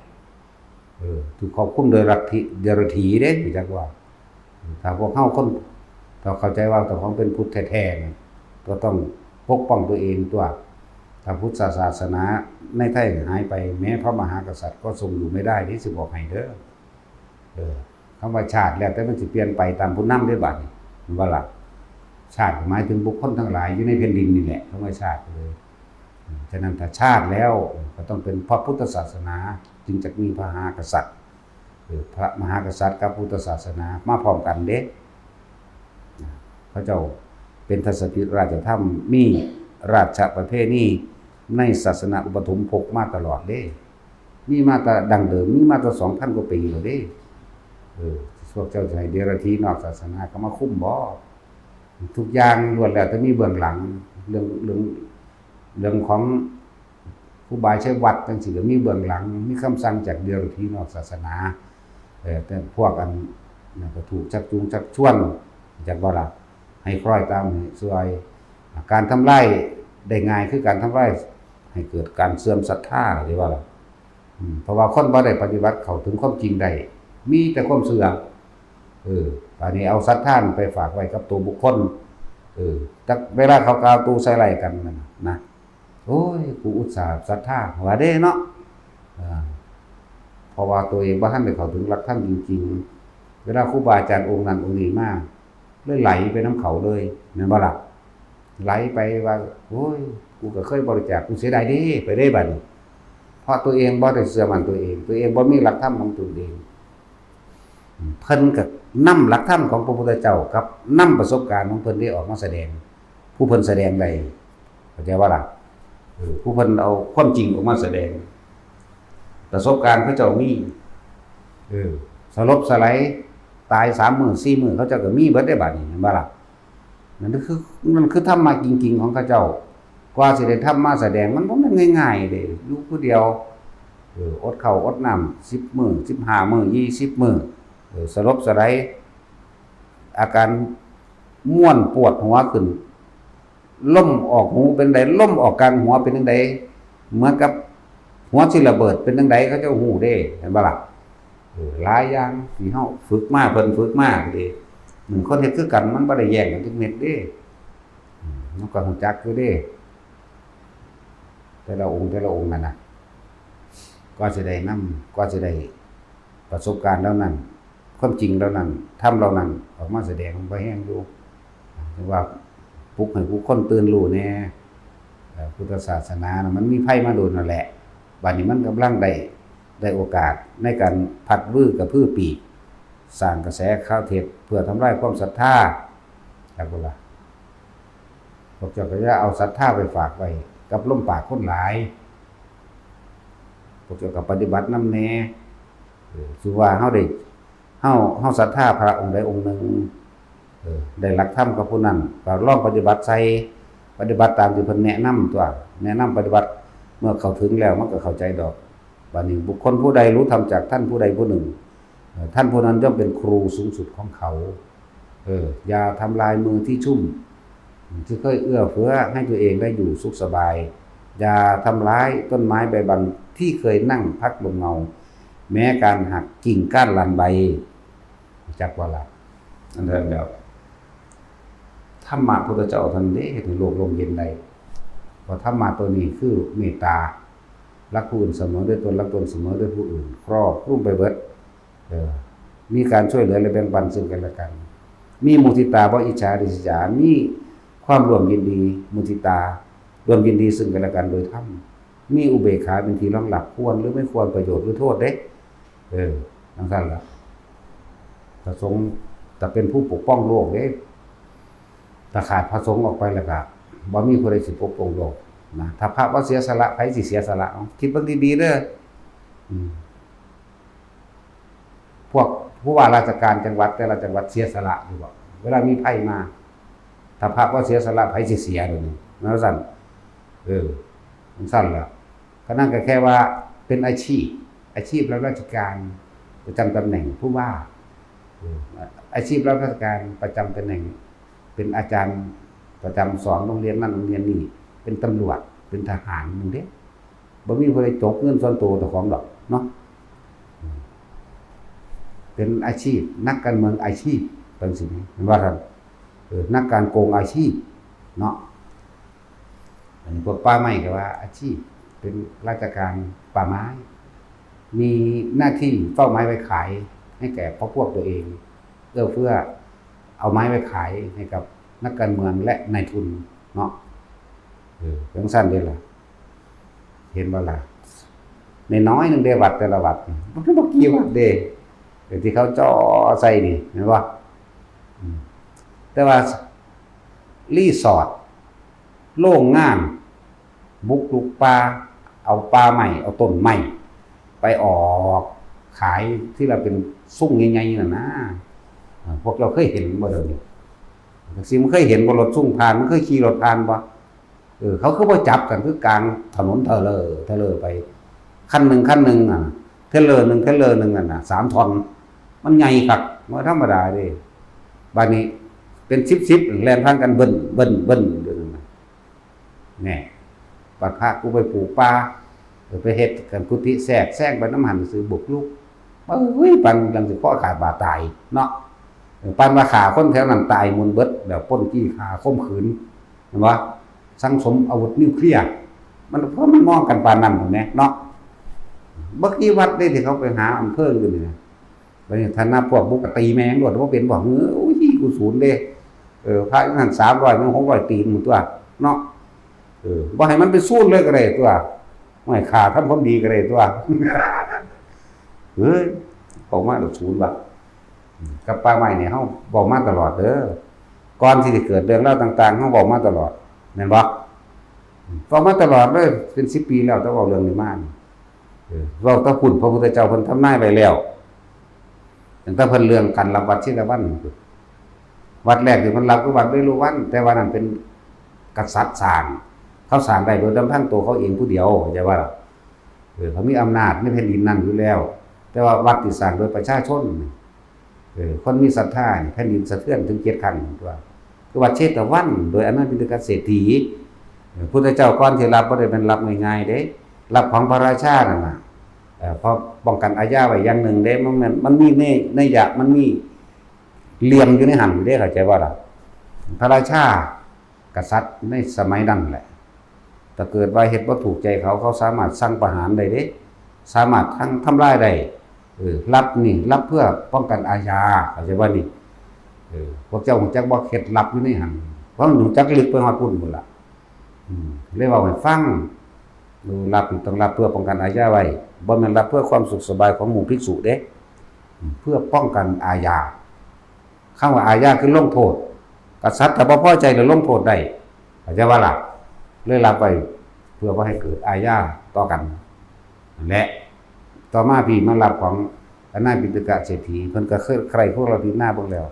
เออถูกควบคุมโดยลัทธิเดรัจฉีเด้รู้จักว่าถ้าพวกเฮาคนถ้าเข้าใจว่าเจ้าของเป็นพุทธแท้ๆนี่ก็ต้องปกป้องตัวเองตัวถ้าพุทธศาสนาในไทยหายไปแม้พระมหากษัตริย์ก็ทรงอยู่ไม่ได้ที่สิบอกให้เด้อเออคำว่าชาติแล้วแต่มันสิเปลี่ยนไปตามผู้นำได้บัดนี้มันว่าล่ะชาติหมายถึงบุคคลทั้งหลายอยู่ในแผ่นดินนี่แหละคำว่าชาติเลย ฉะนั้นถ้าชาติแล้วก็ต้องเป็นพระพุทธศาสนาจึงจะมีพระมหากษัตริย์คือพระมหากษัตริย์กับพุทธศาสนามาพร้อมกันเด้เขาเจ้าเป็นทศพิธราชธรรมมีราชประเพณีในศาสนาอุปถัมภ์พกมาตลอดเด้มีมาแต่ดั้งเดิมมีมาแต่สองพันกว่าปีแล้วเด้เออพวกเจ้าจะให้เดรัจฉีนอกศาสนาก็มาคุมบ่ ทุกอย่างล้วนแล้วแต่มีเบื้องหลังเรื่องเรื่องเรื่องของครูบาชัยวัฒน์จังซี่ก็มีเบื้องหลังมีคำสั่งจากเดรัจฉีนอกศาสนาเอ่อแต่พวกอันนั้นก็ถูกชักจูงชักชวนจากบ่ล่ะให้คล้อยตามให้ช่วยการทำลายได้ง่ายคือการทำลายให้เกิดการเสื่อมศรัทธาหรือว่าล่ะ อืมเพราะว่าคนบ่ได้ปฏิบัติเข้าถึงความจริงได้มีแต่ความเชื่อเอออันนี้เอาศรัทธาไปฝากไว้กับตัวบุคคลเออแต่เวลาเขากล่าวตูใส่ไล่กันนั่นนะโอ้ยกูอุตส่าห์ศรัทธาว่าเด้เนาะอ่าเพราะว่าตัวเองบ่ทันได้เข้าถึงหลักธรรมจริงๆเวลาครูบาอาจารย์องค์นั้นองค์นี้มาเลยไหลไปนำเขาเลยแม่นบ่ล่ะ ไหลไปว่าโอ้ยกูก็เคยบริจาคกูเสียดายเด้ไปได้บัดนี้เพราะตัวเองบ่ได้เชื่อมั่นตัวเอง ตัวเองบ่มีหลักธรรมของตนเองเพิ่นก็นำหลักธรรมของพระพุทธเจ้ากับนำประสบการณ์ของเพิ่นได้ออกมาแสดง ผู้เพิ่นแสดงได้เข้าใจว่าล่ะเออผู้เพิ่นเอาความจริงออกมาแสดง ประสบการณ์เขาเจ้ามีเออสลบสลายตายสามมื้อสี่มื้อเขาเจ้าก็มีเบิดได้บัดนี้เห็นบ่ล่ะ นั่นคือนั่นคือธรรมะจริงๆของเขาเจ้ากว่าสิได้ธรรมมาแสดงมันบ่แม่นง่ายๆเด้อยู่ผู้เดียวเอออดข้าวอดน้ำสิบมื้อสิบห้ามื้อยี่สิบมื้อเออสลบสลายอาการม่วนปวดหัวขึ้นลมออกหูเป็นไดลมออกกลางหัวเป็นจั่งใดเหมือนกับหัวสิระเบิดเป็นจั่งใดเขาเจ้าฮู้เด้เห็นบ่ล่ะ เออหลายอย่างที่เฮาฝึกมาเพิ่นฝึกมาเด้หนึ่งคนเฮ็ดคือกันมันบ่ได้แย่งกันจักเม็ดเด้อืมมันก็ฮู้จักอยู่เด้แต่ละองค์แต่ละองค์นั่นน่ะกว่าสิได้นำกว่าสิได้ประสบการณ์เหล่านั้นความจริงเหล่านั้นธรรมเหล่านั้นออกมาแสดงมันบ่แฮงอยู่ ถือว่าปลุกให้ผู้คนตื่นรู้แหน่เอ่อพุทธศาสนาน่ะมันมีภัยมาโดนนั่นแหละบัดนี้มันกำลังได้ได้โอกาสในการพัดวื้อกระพือปีกสร้างกระแสข่าวเท็จเพื่อทำลายความศรัทธาจักบ่ล่ะพวกเจ้าก็อย่าเอาศรัทธาไปฝากไว้กับลมปากคนหลายพวกเจ้าก็ปฏิบัตินำแหน่เออถือว่าเฮาได้เฮาเฮาศรัทธาพระองค์ใดองค์หนึ่ง เออได้หลักธรรมกับผู้นั้นก็ลองปฏิบัติใส่ปฏิบัติตามที่เพิ่นแนะนำตัวแนะนำปฏิบัติเมื่อเข้าถึงแล้วมันก็เข้าใจดอกบัดนี้บุคคลผู้ใดรู้ธรรมจากท่านผู้ใดผู้หนึ่งเอ่อท่านผู้นั้นย่อมเป็นครูสูงสุดของเขาเอออย่าทำลายมือที่ชุ่มที่เคยเอื้อเฟื้อให้ตัวเองได้อยู่สุขสบายอย่าทำร้ายต้นไม้ใบบันที่เคยนั่งพักลมเงาแม้การหักกิ่งก้านหลั่นใบ จักว่าละอันนั้นแล้วธรรมะพุทธเจ้าท่านเด้เฮ็ดให้โลกร่มเย็นได้เพราะธรรมะตัวนี้คือเมตตารักผู้อื่นเสมอด้วยตนรักตนเสมอด้วยผู้อื่น ครอบคลุมไปเบิดเออมีการช่วยเหลือและแบ่งปันซึ่งกันและกัน มีมุทิตาบ่อิจฉาริษยามี ความร่วมยินดี มุทิตา ร่วมยินดีซึ่งกันและกันโดยธรรม มีอุเบกขาเป็นที่รองรับ ควรหรือไม่ควร ประโยชน์หรือโทษเด้ เออจั่งซั่นล่ะ พระสงฆ์จะเป็นผู้ปกป้องโลกเด้ ถ้าขาดพระสงฆ์ออกไปแล้วก็บ่มีผู้ใดสิปกป้องโลกนะ ถ้าพระบ่เสียสละ ไผสิเสียสละ เอา คิดเบิ่งดีๆเด้อ อืม พวกผู้ว่าราชการจังหวัดแต่ละจังหวัดเสียสละอยู่บ่ เวลามีภัยมา ถ้าพระบ่เสียสละ ไผสิเสียเดี๋ยวนี้ นั่นซั่น เออ จั่งซั่นล่ะ ก็นั่นก็แค่ว่าเป็นอาชีพ อาชีพรับราชการประจำตำแหน่งผู้ว่า เออ อาชีพรับราชการประจำตำแหน่ง เป็นอาจารย์ประจำสอนโรงเรียนนั่นโรงเรียนนี่ เป็นตำรวจ เป็นทหารจั่งซี้เด้ บ่มีผู้ใดจกเงินส่วนตัวเจ้าของดอกเนาะ เป็นอาชีพ นักการเมืองอาชีพ จั่งซี้ เห็นบ่ซั่น เออ นักการโกงอาชีพ เนาะ อันนี้พวกป่าไม้ก็ว่าอาชีพ เป็นราชการป่าไม้ มีหน้าที่เฝ้าไม้ไว้ขายให้แก่พรรคพวกตัวเอง เอื้อเฟื้อเอาไม้ไว้ขายให้กับนักการเมืองและนายทุนเนาะ เออ จั่งซั่นเด้ล่ะ เห็นบ่ล่ะ น้อยๆหนึ่งเด้ วัดแต่ละวัดนี่ มันก็บ่กี่วัดเด้ เออ ที่เขาจ่อใส่นี่ เห็นบ่ อืม แต่ว่ารีสอร์ท โรงงาน บุกรุกป่า เอาป่าไม้ เอาต้นไม้ ไปออกขายที่ละเป็นซุ่งใหญ่ๆนั่นนะ อ่า พวกเจ้าเคยเห็นบ่เดี๋ยวนี้ จั่งซี้ มันเคยเห็นบ่ รถซุ่งผ่าน มันเคยขี่รถผ่านบ่ เออ เขาคือบ่จับกัน คือกลางถนนเทเลอเทเลอไป คันหนึ่งคันหนึ่งอ่ะ เทเลอร์หนึ่ง เทเลอร์หนึ่งนั่นน่ะ สามท่อน มันใหญ่คัก บ่ธรรมดาเด้ บัดนี้เป็นสิบสิบ แล่นผ่านกัน เบิ้น เบิ้น เบิ้น อยู่นั่นน่ะ แน่ บัดพระกูไปปลูกป่า เออ ไปเฮ็ดกันกุฏิแทรกแซงไปนำหั่นซื่อ บุกรุก เอ้ย ปานจั่งสิคอขาดบาดตายเนาะ เออ ปานว่าฆ่าคนแถวนั้นตายหมดเบิด แบบปล้นจี้ฆ่าข่มขืน เห็นบ่ สั่งสมอาวุธนิวเคลียร์ มัน เพราะมันมองกันปานนั้นแหมเนาะ บ่กี่วัดเด้ที่เขาไปหาอำเภออื่นนี่นะ บัดนี้ถ้านับพวกบุกก็ตีแม่งโลด บ่เป็นบ่ เฮ้ย กูศูนย์เด้ เออ พระอยู่หั่นสามร้อยมันหกร้อยตีนหมดตัวเนาะ เออ บ่ให้มันเป็นศูนย์เลยก็ได้ตัว ไม่ฆ่าทำความดีก็ได้ตัว เฮ้ย ออกมาแล้วศูนย์ว่ะ กับป่าไม้เนี่ย เฮาเว้ามาตลอดเด้อ ก่อนที่สิเกิดเรื่องราวต่างๆ เฮาเว้ามาตลอด แม่นบ่ เว้ามาตลอดเลย เป็นสิบปีแล้ว แต่เว้าเรื่องนี้มานี่ เออ เว้าแต่พุ้น พระพุทธเจ้าเพิ่นทำนายไว้แล้ว ตั้งแต่เพิ่นเรื่องการรับวัดเชตวัน วัดแรกที่เพิ่นรับคือวัดเวฬุวัน แต่ว่านั่นเป็นกษัตริย์สร้าง เขาสร้างได้โดยลำพังตัวเขาเองผู้เดียว เข้าใจบ่ล่ะ เออ เขามีอำนาจในแผ่นดินนั้นอยู่แล้ว แต่ว่าวัดที่สร้างโดยประชาชน เออ คนมีศรัทธานี่ แผ่นดินสะเทือนถึงเจ็ดครั้งตัว คือวัดเชตวัน โดยอนาถปิณฑกเศรษฐี เออ พุทธเจ้าก่อนที่รับบ่ได้แม่นรับง่ายๆเด้ รับของพระราชานั่นน่ะ เอ่อ เพราะป้องกันอาญาไว้อย่างหนึ่งเด้ มันแม่น มันมีใน ในยะ มันมีเหลี่ยมอยู่ในหั่นเด้ เข้าใจบ่ล่ะ พระราชา กษัตริย์ในสมัยนั้นแหละ ถ้าเกิดว่าเฮ็ดบ่ถูกใจเขา เขาสามารถสั่งประหารได้เด้ สามารถทั้งทำลายได้ เออ รับนี่ รับเพื่อป้องกันอาญา เข้าใจบ่นี่ เออ พวกเจ้ารู้จักบ่ เคล็ดลับอยู่ในหั่น เพราะมันรู้จักลึกไปฮอดพุ้นพุ้นล่ะ อืม เลยเว้าให้ฟัง เออ รับนี่ต้องรับเพื่อป้องกันอาญาไว้ บ่แม่นรับเพื่อความสุขสบายของหมู่ภิกษุเด้ อืม เพื่อป้องกันอาญา คำว่าอาญาคือลงโทษ กษัตริย์ถ้าบ่พอใจแล้วลงโทษได้ เข้าใจบ่ล่ะ เลยรับไว้เพื่อบ่ให้เกิดอาญาต่อกัน และต่อมาพี่มารับของอนาถปิณฑกเศรษฐี เพิ่นก็เคยใคร่พวกเราพิจารณาเบิ่งแล้ว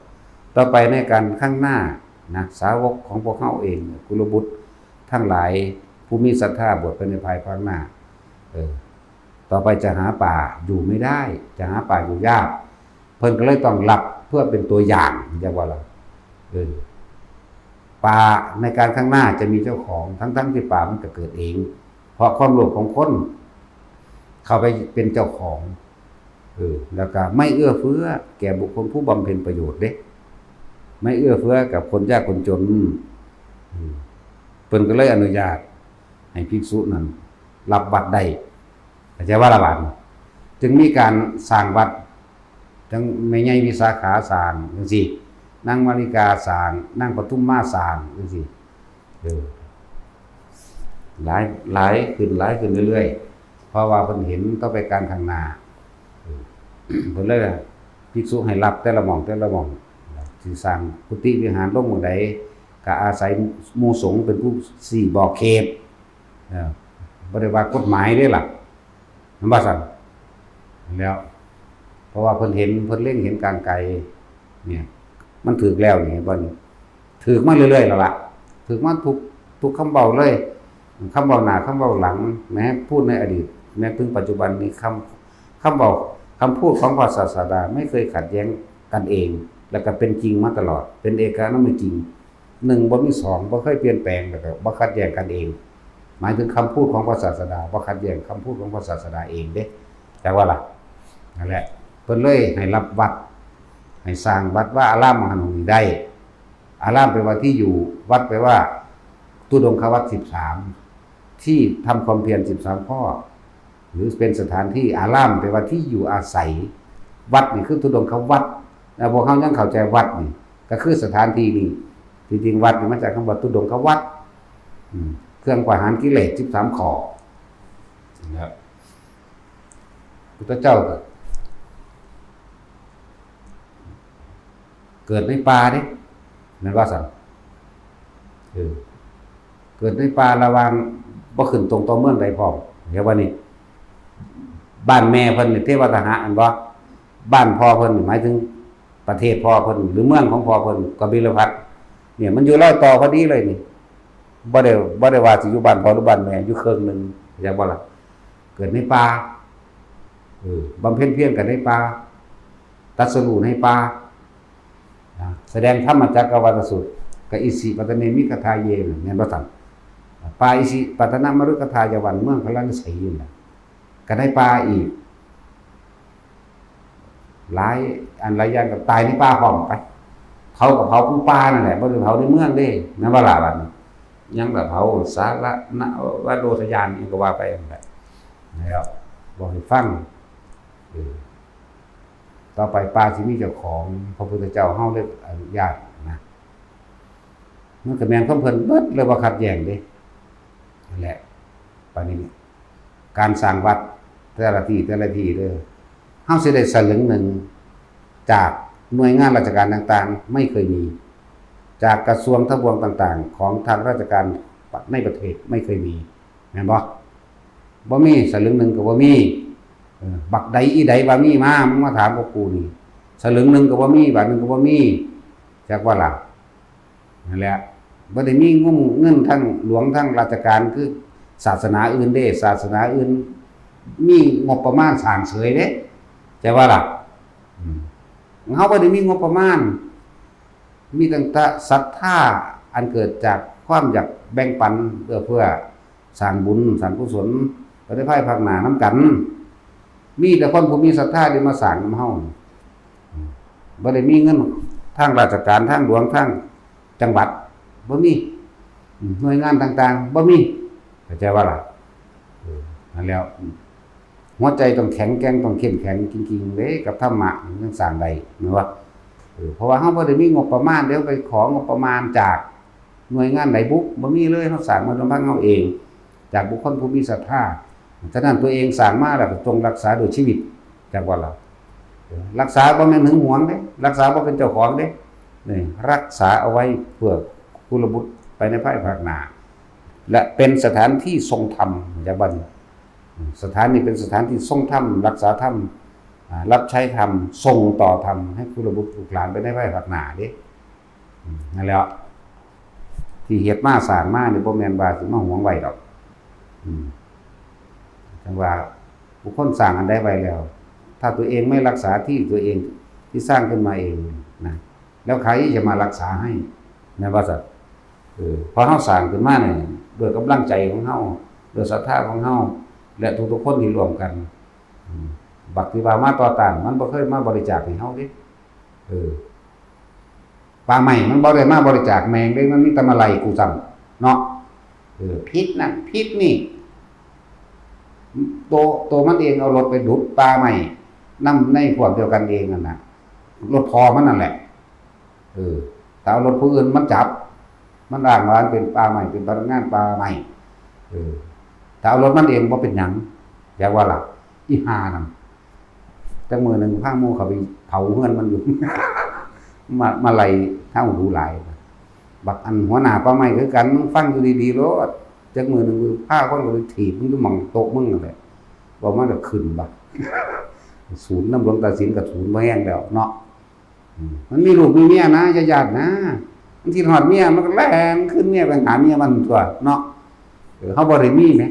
ต่อไปในการข้างหน้านะ สาวกของพวกเฮาเอง กุลบุตรทั้งหลาย ผู้มีศรัทธาบวชไปในภายภาคหน้า เออ ต่อไปจะหาป่าอยู่ไม่ได้ จะหาป่าอยู่ยาก เพิ่นก็เลยต้องรับเพื่อเป็นตัวอย่าง เข้าใจบ่ล่ะ เออ ป่าในการข้างหน้าจะมีเจ้าของ ทั้งๆที่ป่ามันก็เกิดเอง เพราะความโลภของคน เข้าไปเป็นเจ้าของ เออ แล้วก็ไม่เอื้อเฟื้อแก่บุคคลผู้บำเพ็ญประโยชน์เด้ ไม่เอื้อเฟื้อกับคนยากคนจน อืม เพิ่นก็เลยอนุญาตให้ภิกษุนั้นรับวัดได้ เข้าใจบ่ล่ะบาดนี้ จึงมีการสร้างวัด ทั้งแม่ใหญ่วิสาขาสร้างจั่งซี้ นางมาริกาสร้าง นางปทุมมาสร้างจั่งซี้ เออ หลาย หลายขึ้น หลายขึ้นเรื่อยๆ เพราะว่าเพิ่นเห็นต่อไปการข้างหน้า เออ เพิ่นเลยว่าภิกษุให้รับแต่ละหม่องแต่ละหม่อง สิสร้างกุฏิวิหารลงหม่องใด ก็อาศัยหมู่สงฆ์เป็นผู้ชี้บอกเขต เออ บ่ได้ว่ากฎหมายเด้ล่ะ มันว่าซั่น แล้ว เพราะว่าเพิ่นเห็น เพิ่นเล็งเห็นการไกล เนี่ย มันถืกแล้วนี่ เห็นบ่นี่ ถืกมาเรื่อยๆแล้วล่ะ ถืกมาทุก ทุกคำเว้าเลย คำเว้าหน้า คำเว้าหลัง แม้พูดในอดีต แม้ถึงปัจจุบันนี้ คำ คำเว้า คำพูดของพระศาสดาไม่เคยขัดแย้งกันเอง และก็เป็นจริงมาตลอด เป็นเอกานุมิจริง หนึ่งบ่มีสอง บ่เคยเปลี่ยนแปลง แล้วก็บ่ขัดแย้งกันเอง หมายถึงคำพูดของพระศาสดา บ่ขัดแย้งคำพูดของพระศาสดาเองเด้ จักว่าล่ะ นั่นแหละ เพิ่นเลยให้รับวัด ให้สร้างวัดวาอารามมหาหนงนี้ได้ อารามแปลว่าที่อยู่ วัดแปลว่าธุดงควัตรสิบสาม ที่ทำความเพียรสิบสามข้อ หรือเป็นสถานที่ อารามแปลว่าที่อยู่อาศัย วัดนี่คือธุดงควัตร แล้วพวกเขายังเข้าใจวัดนี่ ก็คือสถานที่นี่ ที่จริงวัดนี่มาจากคำว่าธุดงควัตร อืม เครื่องประหารกิเลสสิบสามข้อ นะครับ พุทธเจ้าก็เกิดในป่าเด้ แม่นว่าซั่น เออ เกิดในป่าระหว่าง บ่ขึ้นตรงต่อเมืองใดพร้อม เดี๋ยวว่านี่ บ้านแม่เพิ่นนี่เทวทหะ อันบ่ บ้านพ่อเพิ่นนี่หมายถึงประเทศพ่อเพิ่น หรือเมืองของพ่อเพิ่น กบิลพัสดุ์ เนี่ย มันอยู่รอยต่อพอดีเลยนี่ บ่ได้ บ่ได้ว่าสิอยู่บ้านพ่อหรือบ้านแม่ อยู่เคิ่งหนึ่ง เข้าใจบ่ล่ะ เกิดในป่า เออ บำเพ็ญเพียรกันในป่า ตรัสรู้ในป่า นะ แสดงธรรมจักรวาลสูตร กับอิสิปตะเนมิคทาเย น่ะ แม่นบ่ซั่น ป่าอิสิปตนมฤคทายวัน เมืองพาราณสีนั่นแหละ ก็ในป่าอีก หลายอันหลายอย่างก็ตายในป่าพร้อมไป เผากับเผาของป่านั่นแหละ บ่ได้เผาในเมืองเด้ แม่นบ่ล่ะบัดนี้ ยังก็เผาสารนวโรทยาน อีหยังก็ว่าไปนั่นแหละ แล้วบอกให้ฟัง เออ ต่อไปป่าสิมีเจ้าของ พระพุทธเจ้าเฮาเลยอนุญาตนะ มันก็แม่นของเพิ่นเบิดเลย บ่ขัดแย้งเด้ นั่นแหละ บัดนี้ การสร้างวัดแต่ละที่แต่ละที่เด้อ เฮาสิได้สลึงหนึ่งจากหน่วยงานราชการต่างๆ ไม่เคยมี จากกระทรวงทบวงต่างๆ ของทางราชการในประเทศไม่เคยมี แม่นบ่ บ่มี สลึงหนึ่งก็บ่มี เออ บักใดอีใดว่ามีมา มึงมาถามกับกูนี่ สลึงหนึ่งก็บ่มี บาทหนึ่งก็บ่มี จักว่าล่ะ นั่นแหละ บ่ได้มีงมเงินทางหลวงทางราชการคือศาสนาอื่นเด้ ศาสนาอื่นมีงบประมาณสร้างเสยเด้ ใช่ว่าล่ะ อืม เฮาบ่ได้มีงบประมาณ มีตั้งแต่ศรัทธาอันเกิดจากความอยากแบ่งปันเอื้อเฟื้อ สร้างบุญสร้างกุศล ไปในภายภาคหน้านำกัน มีแต่คนผู้มีศรัทธาที่มาสร้างนำเฮา อืม บ่ได้มีเงินทางราชการ ทางหลวง ทางจังหวัด บ่มี อืม หน่วยงานต่างๆ บ่มี เข้าใจว่าล่ะ เออ นั่นแล้ว อืม หัวใจต้องแข็งแกร่ง ต้องเข้มแข็งจริงๆ เด้ กับธรรมะมันจั่งสร้างได้ แม่นบ่ เออ เพราะว่าเฮาบ่ได้มีงบประมาณ เดี๋ยวไปของบประมาณจากหน่วยงานใดบุ บ่มีเลย เฮาสร้างมาลำพังเฮาเอง จากบุคคลผู้มีศรัทธา ฉะนั้นตัวเองสร้างมาแล้วก็จงรักษาด้วยชีวิต จักว่าล่ะ เออ รักษาบ่แม่นหึงหวงเด้ รักษาบ่เป็นเจ้าของเด้ นี่ รักษาเอาไว้เพื่อกุลบุตรไปในภายภาคหน้า และเป็นสถานที่ทรงธรรม จักว่านี่ สถานนี้เป็นสถานที่ทรงธรรม รักษาธรรม อ่า รับใช้ธรรม ส่งต่อธรรม ให้กุลบุตรลูกหลานไปในภายภาคหน้าเด้ อืม นั่นแหละ ที่เฮ็ดมาสร้างมานี่บ่แม่นว่าสิมาหวงไว้ดอก อืม จั่งว่าบุคคลสร้างอันใดไว้แล้ว ถ้าตัวเองไม่รักษาที่ตัวเองที่สร้างขึ้นมาเองนะ แล้วใครจะมารักษาให้ แม่นบ่ซั่น เออ พอเฮาสร้างขึ้นมาเนี่ย ด้วยกำลังใจของเฮา ด้วยศรัทธาของเฮา และทุกๆคนที่ร่วมกัน อืม บักที่ว่ามาต่อต้าน มันบ่เคยมาบริจาคให้เฮาเด้ เออ ป่าไม้มันบ่ได้มาบริจาคแม่งเด้ มันมีแต่มาไล่กูซ้ำเนาะ เออ ผิดนั่น ผิดนี่ โต โตมันเองเอารถไปดูดป่าไม้นำในพวกเดียวกันเองนั่นน่ะ รถพ่อมันนั่นแหละ เออ แต่เอารถผู้อื่นมันจับ มันอ้างว่ามันเป็นป่าไม้ เป็นพนักงานป่าไม้ เออ ถ้าเอารถมันเองบ่เป็นหยัง อยากว่าล่ะ อีห่านั่น จักมื้อหนึ่งพาหมู่เขาไปเผาเฮือนมันอยู่ มา มาไล่ทางหูหลาย บักอันหัวหน้าป่าไม้คือกัน มึงฟังอยู่ดีๆโลด จักมื้อหนึ่งพาคนเขาไปถีบมึงอยู่หม่องโต๊ะมึงนั่นแหละ เว้ามาแล้วขึ้นบัก สูนนำหลวงตาสินก็สูนบ่แฮงแล้วเนาะ อืม มันมีลูกมีเมียนะ อย่าย้านนะ มันคิดฮอดเมีย มันก็แล่นคืนเมียไปหาเมียมันตั๊วเนาะ เออ เฮาบ่ได้มีแหม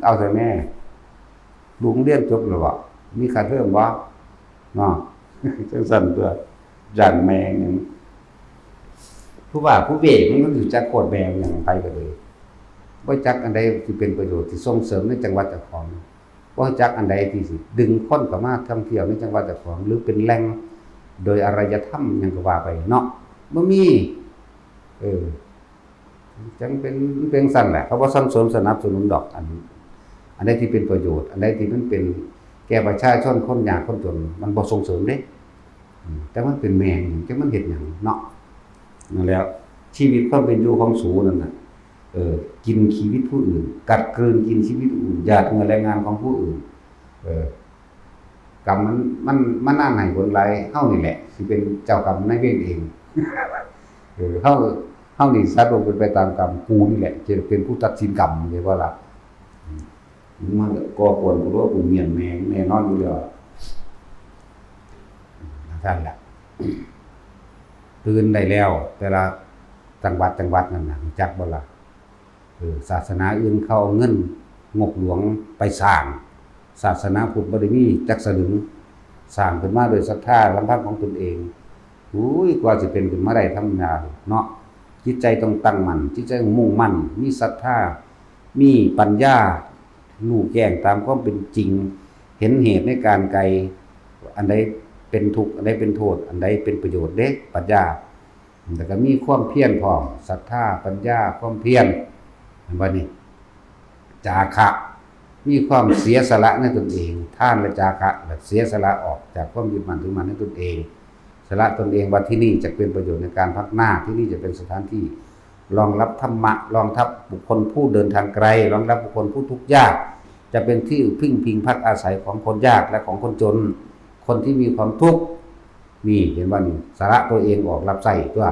เอาแต่แม่ ลูกเรียนจบแล้วบ่ มีค่าเทอมบ่ เนาะ จั่งซั้นตั๊ว ย้านแม่งหยัง ผู้ว่าผู้เวกมันรู้จักโคตรแม่มันหยังไปก็เลย บ่จักอันใดที่เป็นประโยชน์ที่ส่งเสริมในจังหวัดเจ้าของ บ่จักอันใดที่สิดึงคนเข้ามาท่องเที่ยวในจังหวัดเจ้าของ หรือเป็นแหล่งโดยอารยธรรมหยังก็ว่าไปเนาะ บ่มี เออ จั่งเป็น มันเป็นซั่นแหละ เขาบ่ส่งเสริมสนับสนุนดอก อัน อันใดที่เป็นประโยชน์ อันใดที่มันเป็นแก่ประชาชนคนยากคนจน มันบ่ส่งเสริมเด้ อืม แต่มันเป็นแม่ง จั่งมันเฮ็ดหยังเนาะ นั่นแหละ ชีวิตความเป็นอยู่ของสูนั่นน่ะ เออ กินชีวิตผู้อื่น กัดกลืนกินชีวิตผู้อื่น หยาดเหงื่อแรงงานของผู้อื่น เออ กรรมมัน มัน มันอันให้ผลหลาย เฮานี่แหละ สิเป็นเจ้ากรรมนายเวรเอง เออ เฮา เฮานี่สัตว์โลกเป็นไปตามกรรม กูนี่แหละ จะเป็นผู้ตัดสินกรรม เข้าใจบ่ล่ะ อืม มึงมาก่อกวนกู หรือว่ากูเมียนแม่งแน่นอนอยู่แล้ว นั่นแหละ ตื่นได้แล้ว แต่ละจังหวัด จังหวัดนั่นน่ะ รู้จักบ่ล่ะ เออ ศาสนาอื่นเขาเอาเงินงบหลวงไปสร้าง ศาสนาพุทธบ่ได้มีจักสลึง สร้างขึ้นมาโดยศรัทธาลำพังของตนเอง อุ้ย กว่าสิเป็นขึ้นมาได้ธรรมดาเนาะ จิตใจต้องตั้งมั่น จิตใจต้องมุ่งมั่น มีศรัทธา มีปัญญา รู้แจ้งตามความเป็นจริง เห็นเหตุในการไกล อันใดเป็นทุกข์ อันใดเป็นโทษ อันใดเป็นประโยชน์เด้ ปัญญา แล้วก็มีความเพียรพร้อม ศรัทธา ปัญญา ความเพียร เห็นบ่นี่ จาคะ มีความเสียสละในตนเอง ทานและจาคะ แบบเสียสละออกจากความยึดมั่นถือมั่นในตนเอง สละตนเองว่าที่นี่จะเป็นประโยชน์ในการพัฒนา ที่นี่จะเป็นสถานที่รองรับธรรมะ รองรับบุคคลผู้เดินทางไกล รองรับบุคคลผู้ทุกข์ยาก จะเป็นที่พึ่งพิงพักอาศัยของคนยากและของคนจน คนที่มีความทุกข์ นี่เห็นบ่นี่ สละตัวเองออกรับใช้ตั๊ว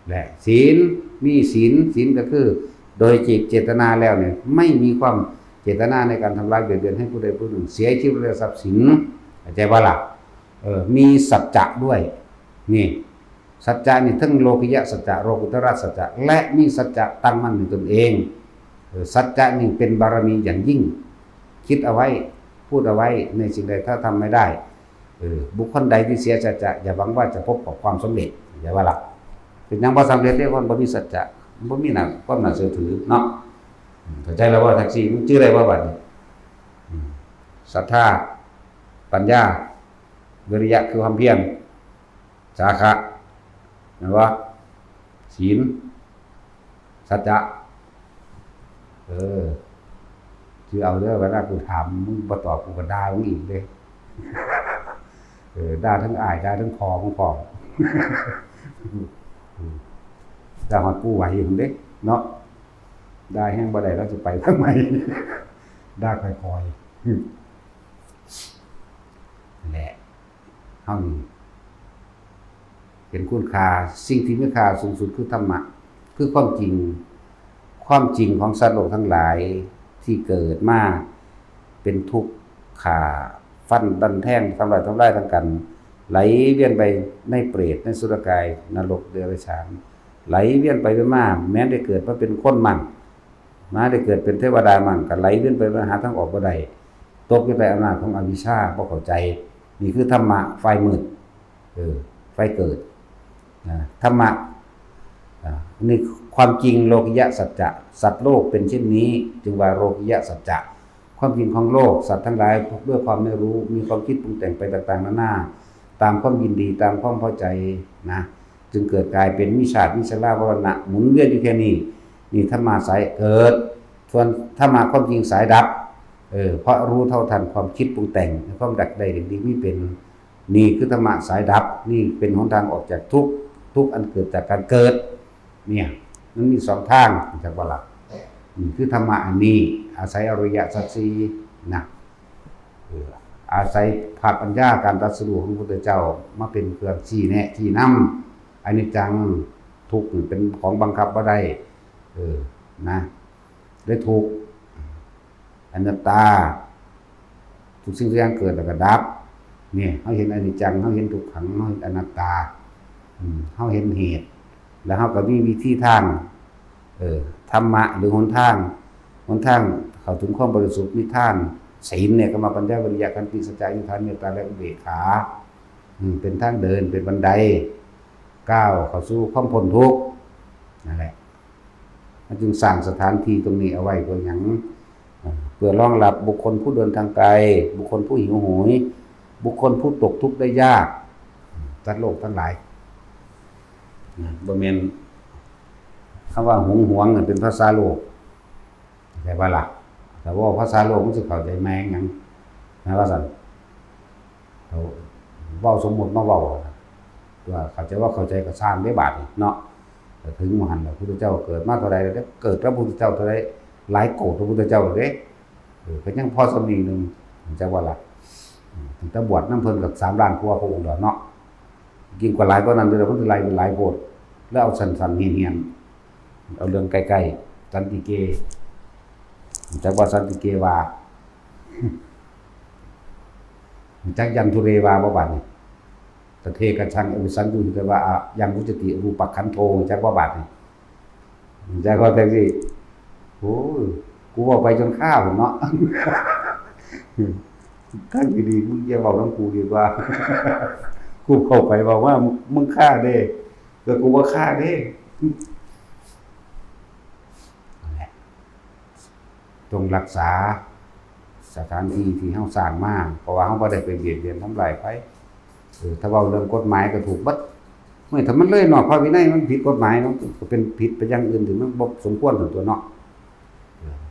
และศีล มีศีล ศีลก็คือ โดยจิตเจตนาแล้วเนี่ย ไม่มีความเจตนาในการทำร้ายเบียดเบียนให้ผู้ใดผู้หนึ่งเสียชีวิตและทรัพย์สิน เข้าใจบ่ล่ะ เออ มีสัจจะด้วย นี่ สัจจะนี่ทั้งโลกิยะสัจจะ โลกุตระสัจจะ และมีสัจจะตั้งมั่นในตนเอง เออ สัจจะนี่เป็นบารมีอย่างยิ่ง คิดเอาไว้ พูดเอาไว้ ในสิ่งใดถ้าทำไม่ได้ เออ บุคคลใดที่เสียสัจจะ อย่าหวังว่าจะพบกับความสำเร็จ เข้าใจบ่ล่ะ เป็นหยังบ่สำเร็จเด้ คนบ่มีสัจจะ บ่มีหน้า ความน่าเชื่อถือเนาะ อืม เข้าใจแล้วบ่ แท็กซี่ มึงจื่อได้บ่บัดนี้ อืม ศรัทธา ปัญญา วิริยะคือความเพียร จาคะ แม่นบ่ ศีล สัจจะ เออ จื่อเอาเด้อ เวลากูถาม มึงบ่ตอบ กูก็ด่ามึงอีกเด้ เออ ด่าทั้งอ้าย ด่าทั้งพ่อมึงพร้อม ด่าฮอดปู่ไหวอยู่หั่นเด้ เนาะ ด่าแฮงบ่ได้ ลาวสิไปทางใหม่ ด่าค่อยๆ นั่นแหละ เฮานี่ เป็นคุณค่า สิ่งที่มีค่าสูงสุดคือธรรมะ คือความจริง ความจริงของสัตว์โลกทั้งหลายที่เกิดมาเป็นทุกข์ ฆ่าฟันรันแทง ทำร้ายทำลายทั้งกัน ไหลเวียนไปในเปรต ในสุรกาย นรก เดรัจฉาน ไหลเวียนไปเวียนมา แม้ได้เกิดมาเป็นคนมั่ง มาได้เกิดเป็นเทวดามั่ง ก็ไหลเวียนไปมาหาทางออกบ่ได้ ตกอยู่ใต้อำนาจของอวิชชา บ่เข้าใจ นี่คือธรรมะฝ่ายมืด เออ ฝ่ายเกิด นะ ธรรมะ อ่า นี่ความจริงโลกิยะสัจจะ สัตว์โลกเป็นเช่นนี้ จึงว่าโลกิยะสัจจะ ความจริงของโลก สัตว์ทั้งหลายด้วยความไม่รู้ มีความคิดปรุงแต่งไปต่างๆนานา ตามความยินดี ตามความพอใจ นะ จึงเกิดกลายเป็นมีชาติ มีชรามรณะ หมุนเวียนอยู่แค่นี้ นี่ธรรมะสายเกิด ส่วนธรรมะความจริงสายดับ เออ เพราะรู้เท่าทันความคิดปรุงแต่ง ความอยากได้สิ่งที่มีเป็น นี่คือธรรมะสายดับ นี่เป็นหนทางออกจากทุกข์ ทุกข์อันเกิดจากการเกิด เนี่ย มันมีสองทาง จักว่าล่ะ นี่คือธรรมะอันนี้ อาศัยอริยสัจสี่นะ เออ อาศัยพระปัญญาการตรัสรู้ของพระพุทธเจ้า มาเป็นเครื่องชี้แนะชี้นำ อนิจจัง ทุกข์นี่เป็นของบังคับบ่ได้ เออ นะ ได้ทุกข์ อนัตตา ทุกสิ่งทุกอย่างเกิดแล้วก็ดับ เนี่ย เฮาเห็นอนิจจัง เฮาเห็นทุกขัง เฮาเห็นอนัตตา อืม เฮาเห็นเหตุ แล้วเฮาก็มีวิธีทาง เออ ธรรมะหรือหนทาง หนทางเข้าถึงความบริสุทธิ์มีทาน ศีลเนี่ย ก็มาปัญญา วิริยะ ขันติ สัจจะ อธิษฐาน เมตตา และอุเบกขา อืม เป็นทางเดิน เป็นบันได ก้าวเข้าสู่ความพ้นทุกข์ นั่นแหละ มันจึงสร้างสถานที่ตรงนี้เอาไว้เพื่อหยัง เพื่อรองรับบุคคลผู้เดินทางไกล บุคคลผู้หิวโหย บุคคลผู้ตกทุกข์ได้ยาก สัตว์โลกทั้งหลาย นะ บ่แม่นคำว่าหวงหวงเนี่ยเป็นภาษาโลก เข้าใจบ่ล่ะ แต่ว่าภาษาโลกมันสิเข้าใจแม่งหยัง นะว่าซั่น เขาเว้าสมมุติมาเว้า ว่าเข้าใจว่าเข้าใจก็ซ่างเด้บาดนี้เนาะ แต่ถึงหม่องหั้นแล้ว พุทธเจ้าเกิดมาเท่าใดแล้วเด้ เกิดพระพุทธเจ้าเท่าใด หลายโกดพระพุทธเจ้าแล้วเด้ เออ ก็ยังพอส่ำนี้หนึ่ง จักว่าล่ะ อืม ตั้งแต่บวชนำเพิ่นก็สามล้านกว่าพระองค์แล้วเนาะ ยิ่งกว่าหลายกว่านั้นเด้อ เพิ่นหลาย หลายโพด แล้วเอาสั้นๆ เฮี้ยนๆ เอาเรื่องใกล้ๆ สันติเก จักว่าสันติเกว่า จักยันทุเรวาบ่บาดนี้ ตะเทกะชังอวิสันยุหิตวาอะยังวุจจติอรูปะขันโธ จักว่าบาดนี้ จักว่าจังซี่ โอ้ย กูเว้าไปจนคาพุ้นเนาะ ทางที่ดีมึงอย่าเว้านำกูดีกว่า กูเว้าไปเว้ามา มึงคาเด้ แต่กูบ่คาเด้ นั่นแหละ ต้องรักษาสถานที่ที่เฮาสร้างมา เพราะว่าเฮาบ่ได้ไปเบียดเบียนทำลายไผ เออ ถ้าเว้าเรื่องกฎหมายก็ถูกเบิด เฮ้ย ถ้ามันเลยนอกพระวินัย มันผิดกฎหมายเนาะ ก็เป็นผิดไปอย่างอื่นที่มันบ่สมควรนั่นตั๊วเนาะ เออ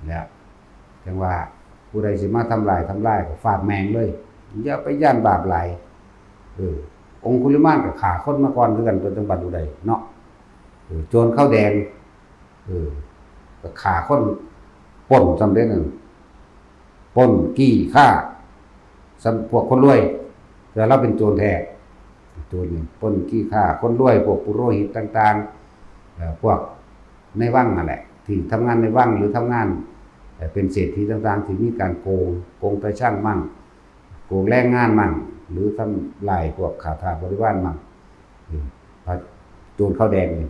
แล้ว จั่งว่าผู้ใดสิมาทำลายทำลายก็ฟาดแม่งเลย อย่าไปย้านบาปหลาย เออ องคุลิมานก็ฆ่าคนมาก่อนคือกันตั๊ว จั่งบรรลุได้เนาะ เออ โจรข้าวแดง เออ ก็ฆ่าคน ปล้นซ้ำเด้นั่น ปล้น จี้ ฆ่า ซ้ำพวกคนรวย แต่เราเป็นโจรแท้ โจรนี่ ปล้น จี้ ฆ่า คนรวย พวกปุโรหิตต่างๆ เอ่อ พวกในวังนั่นแหละ ที่ทำงานในวังหรือทำงาน เอ่อ เป็นเศรษฐีต่างๆ ที่มีการโกง โกงตาช่างมั่ง โกงแรงงานมั่ง หรือทำลายพวกข้าทาสบริวารมั่ง อืม พระโจรข้าวแดงนี่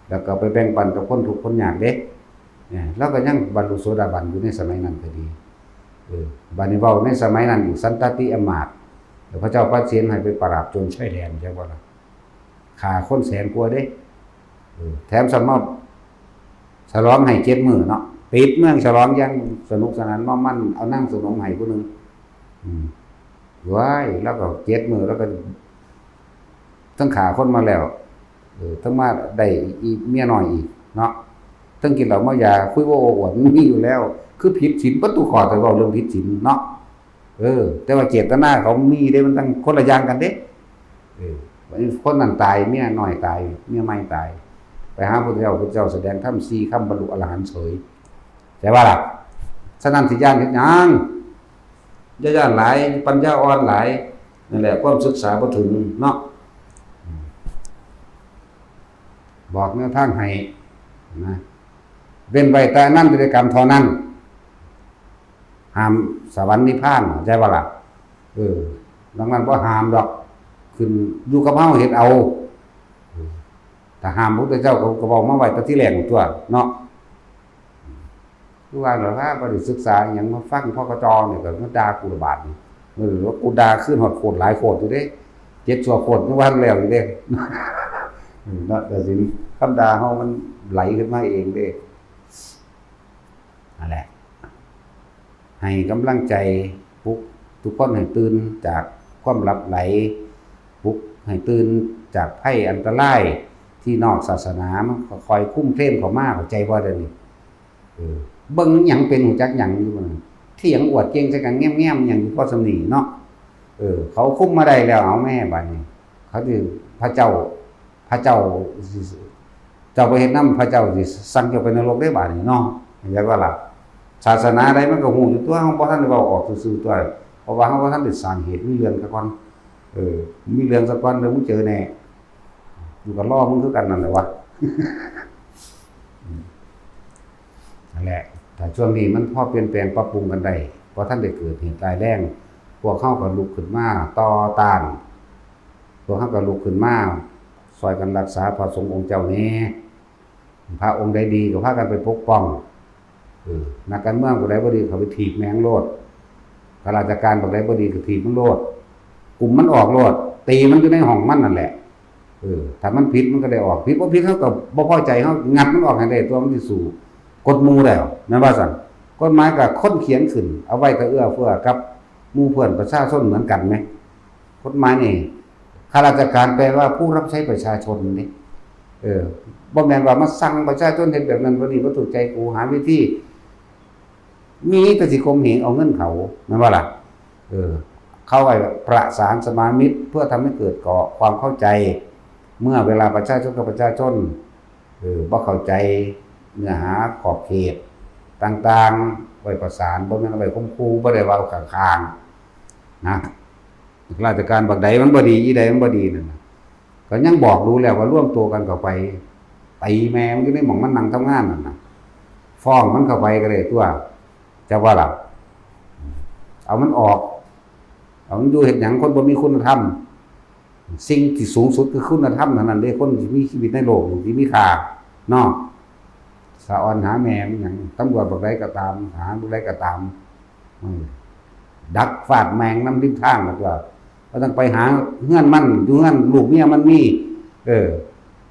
แล้วก็ไปแบ่งปันกับคนทุกข์คนยากเด้ เนี่ย เราก็ยังบรรลุโสดาบันอยู่ในสมัยนั้นก็ดี เออ บัดนี้เว้าในสมัยนั้นอีก สันตติอำมาตย์ แล้วพระเจ้าประสิทธิ์ให้ไปปราบโจรชายแดน จักว่าล่ะ ฆ่าคนแสนกว่าเด้ เออ แถมซ้ำมาฉลองให้เจ็ดมื้อเนาะ ปิดเมืองฉลองอย่างสนุกสนาน เมามัน เอานางสนมให้ผู้หนึ่ง อืม ว้าย แล้วก็เจ็ดมื้อ แล้วก็ ทั้งฆ่าคนมาแล้ว เออ ทั้งมาได้อีเมียน้อยอีกเนาะ ทั้งกินเหล้าเมายา คุยโอ้อวด มันมีอยู่แล้ว คือผิดศีลเบิดทุกข้อ แต่เว้าเรื่องผิดศีลเนาะ เออ แต่ว่าเจตนาเขามีเด้ มันตั้งคนละอย่างกันเด้ เออ วันนี้คนนั้นตาย เมียน้อยตาย เมียใหม่ตาย ไปหาพระพุทธเจ้า พระพุทธเจ้าแสดงธรรมสี่คำ บรรลุอรหันต์เฉย ใช่ปะล่ะ ฉะนั้นสิย้านเฮ็ดหยัง อย่าย้านหลาย ปัญญาอ่อนหลาย นั่นแหละ ความศึกษาบ่ถึงเนาะ บอกแนวทางให้นะ เว้นไว้แต่อนันตริยกรรมเท่านั้น ห้ามสวรรค์นิพพาน เข้าใจบ่ล่ะ เออ ดังนั้นบ่ห้ามดอก ขึ้นอยู่กับเฮาเฮ็ดเอา เออ ถ้าห้ามพระพุทธเจ้าก็ ก็เว้ามาไว้แต่ทีแรกตั๊วเนาะ คือว่าล่ะ บ่ได้ศึกษาอิหยัง มาฟัง พกจ. นี่ก็มาด่ากูละบาดนี่ เออ ว่ากูด่าคืนฮอดโคตรหลายโคตรอยู่เด้ เจ็ดชั่วโคตรยังบ่ทันแล้วอยู่เด้ เออ เนาะ แต่สิ คำด่าเฮามันไหลขึ้นมาเองเด้ นั่นแหละ ให้กำลังใจ ปลุกทุกคนให้ตื่นจากความหลับไหล ปลุกให้ตื่นจากภัยอันตรายที่นอกศาสนา มันก็คอยคุมเคลมเข้ามา เข้าใจบ่เดี๋ยวนี้ เออ เบิ่งหยังเป็น ฮู้จักหยังอยู่บ่ เถียงอวดเก่งใส่กันแง้มๆหยังอยู่พอส่ำนี้เนาะ เออ เขาคุมมาได้แล้ว เอาแม่บัดนี้ เขาสิ พระเจ้า พระเจ้าสิ เจ้าบ่เฮ็ดนำ พระเจ้าสิสั่งเจ้าไปนรกเด้บาดนี้เนาะ เห็นบ่ล่ะ ศาสนาใดมันก็ฮู้อยู่ตั๊ว เฮาบ่ทันได้เว้าออกซื่อๆตั๊ว เพราะว่าเฮาบ่ทันได้สร้างเหตุมีเรื่องซะก่อน เออ มีเรื่องซะก่อน เดี๋ยวมึงเจอแน่ กูก็รอมึงคือกันนั่นแหละวะ นั่นแหละ ถ้าช่วงนี้มันพอเปลี่ยนแปลงปรับปรุงกันได้ บ่ทันได้เกิดเหตุร้ายแรง พวกเฮาก็ลุกขึ้นมาต่อต้าน พวกเฮาก็ลุกขึ้นมาซ่อยกันรักษาพระสงฆ์องค์เจ้าแหน่ พระองค์ใดดีก็พากันไปปกป้อง เออ นักการเมืองผู้ใดบ่ดีก็ไปถีบแม่งโลด ข้าราชการผู้ใดบ่ดีก็ถีบมันโลด กลุ่มมันออกโลด ตีมันอยู่ในห้องมันนั่นแหละ เออ ถ้ามันผิดมันก็ได้ออก ผิดบ่ผิดเฮาก็บ่พอใจ เฮางัดมันออกให้ได้ตั๊ว มันสิสู้กฎหมู่แล้ว แม่นบ่ซั่น กฎหมายก็คนเขียนขึ้น เอาไว้ก็เอื้อเฟื้อกับหมู่เพื่อนประชาชนเหมือนกันแหม กฎหมายนี่ ข้าราชการแปลว่าผู้รับใช้ประชาชนนี่ เออ บ่แม่นว่ามาสั่งประชาชนเฮ็ดแบบนั้นแบบนี้ บ่ถูกใจกู หาวิธี มีแต่สิข่มเหงเอาเงินเขา แม่นบ่ล่ะ เออ เขาไว้ประสานสมามิตรเพื่อทำให้เกิดก่อความเข้าใจ เมื่อเวลาประชาชนกับประชาชน เออ บ่เข้าใจเนื้อหาขอบเขตต่างๆ ไว้ประสาน บ่แม่นเอาไว้ข่มขู่ บ่ได้ว่าเอาข้างๆ นะ ราชการบักใดมันบ่ดี อีใดมันบ่ดีนั่นน่ะ ก็ยังบอกดูแล้วว่ารวมตัวกันเข้าไป ตีแม่มันอยู่ในหม่องมันนั่งทำงานนั่นน่ะ ฟ้องมันเข้าไปก็ได้ตั๊ว จักว่าล่ะ เอามันออก เอามันอยู่เฮ็ดหยัง คนบ่มีคุณธรรม สิ่งที่สูงสุดคือคุณธรรมเท่านั้นเด้ คนที่มีชีวิตในโลกนี่ที่มีค่าเนาะ สะออนหาแม่มันหยัง ตำรวจบักใดก็ตาม ทหารบักใดก็ตาม อืม ดักฟาดแม่งนำริมทางแล้วก็ ก็ต้องไปหาเฮือนมัน อยู่เฮือนลูกเมียมันมี เออ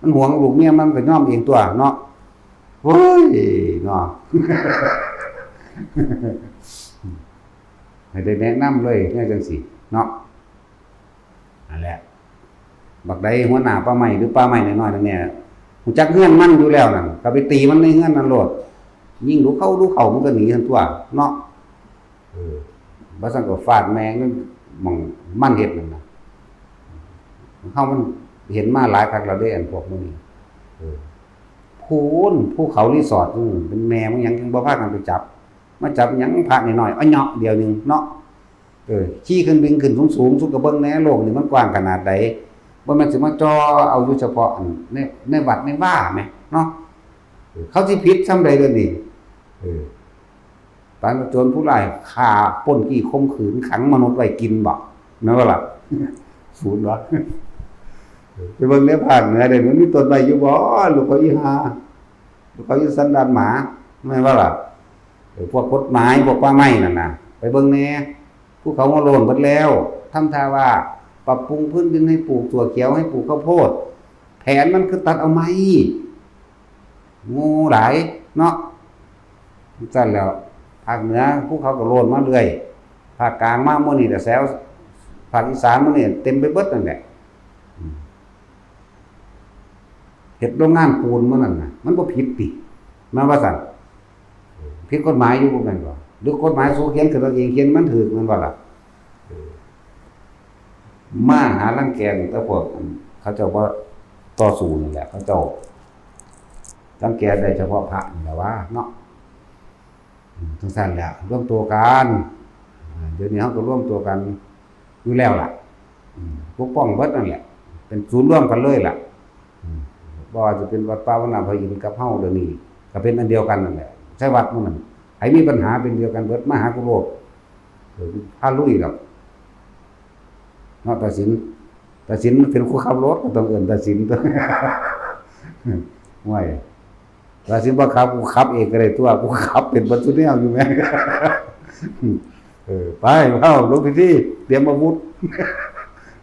มันหวงลูกเมียมันก็ยอมเองตั๊วเนาะ โอ้ย เนาะ ให้ได้แนะนำเลยแนวจังซี้เนาะ นั่นแหละ บักใดหัวหน้าป่าไม้หรือป่าไม้น้อยๆนั่นเนี่ย ฮู้จักเฮือนมันอยู่แล้วนั่น ก็ไปตีมันในเฮือนนั่นโลด ยิงดูเข้าดูเข้ามันก็หนีทันตั๊วเนาะ เออ บ่ซั้นก็ฟาดแม่งหม่องมันเฮ็ดนั่นน่ะ เฮามันเห็นมาหลายคักแล้วเด้ อันพวกมื้อนี้ เออ พู้น ภูเขารีสอร์ท อืม เป็นแม่มึงหยังจึงบ่พากันไปจับ มาจับหยังพระน้อยๆ อะเนาะ เดียวหนึ่งเนาะ เออ ขี่ขึ้นบินขึ้นสูงๆ สุดกระเบื้องแหน่โลกนี่มันกว้างขนาดใด บ่แม่นสิมาจ่อเอาอยู่เฉพาะอันใน ในวัดในวาแหมเนาะ เออ เขาสิผิดส่ำใดเดี๋ยวนี้ เออ ปานว่าโจรผู้ร้ายฆ่าปล้นจี้ข่มขืนขังมนุษย์ไว้กินบ่ แม่นบ่ล่ะ ศูนย์บ่ เออ ไปเบิ่งในภาคเหนือเด้ มันมีต้นไม้อยู่บ่ ลูกเขาอีห่า ลูกเขาอีสันดานหมา แม่นบ่ล่ะ เออ พวกกฎหมาย พวกป่าไม้นั่นน่ะ ไปเบิ่งแหน่ ภูเขาหัวโล้นเบิดแล้ว ทำท่าว่าปรับปรุงพื้นดินให้ปลูกถั่วเขียว ให้ปลูกข้าวโพด แผนมันคือตัดเอาไม้ โง่หลายเนาะ ซั่นแล้ว ภาคเหนือภูเขาก็โล้นมาเรื่อย ภาคกลางมามื้อนี้ก็แซว ภาคอีสานมื้อนี้เต็มไปเบิดนั่นแหละ อืม เฮ็ดโรงงานปูนมื้อนั้นน่ะ มันบ่ผิดติ แม่นว่าซั่น ผิดกฎหมายอยู่บ่แม่นบ่ หรือกฎหมายสูเขียนขึ้นมาเอง เขียนมันถูกแม่นบ่ล่ะ เออ มาหารังแกนี่แต่พวกเขาเจ้าบ่ต่อสู้นี่แหละ เขาเจ้ารังแกได้เฉพาะพระนี่แหละว่าเนาะ อืม จังซั่นแหละ รวมตัวกัน อ่า เดี๋ยวนี้เฮาก็รวมตัวกันอยู่แล้วล่ะ อืม ปกป้องเบิดนั่นแหละ เป็นศูนย์รวมกันเลยล่ะ อืม บ่ว่าจะเป็นวัดป่าบ้านนาพระอินทร์กับเฮาเดี๋ยวนี้ ก็เป็นอันเดียวกันนั่นแหละ ใช่วัดหมู่นั่น ใครมีปัญหาเป็นเดียวกันเบิด มาหากูโลด เออ พาลุยดอก เนาะ ตาสิน ตาสินเป็นผู้ขับรถ ก็ต้องเอิ้นตาสินตั๊ว ห่วย ตาสินบ่ขับ กูขับเองก็ได้ตั๊ว กูขับเป็นเบิดซุแนวอยู่แหม เออ ไป เฮาลงพิธี เตรียมอาวุธ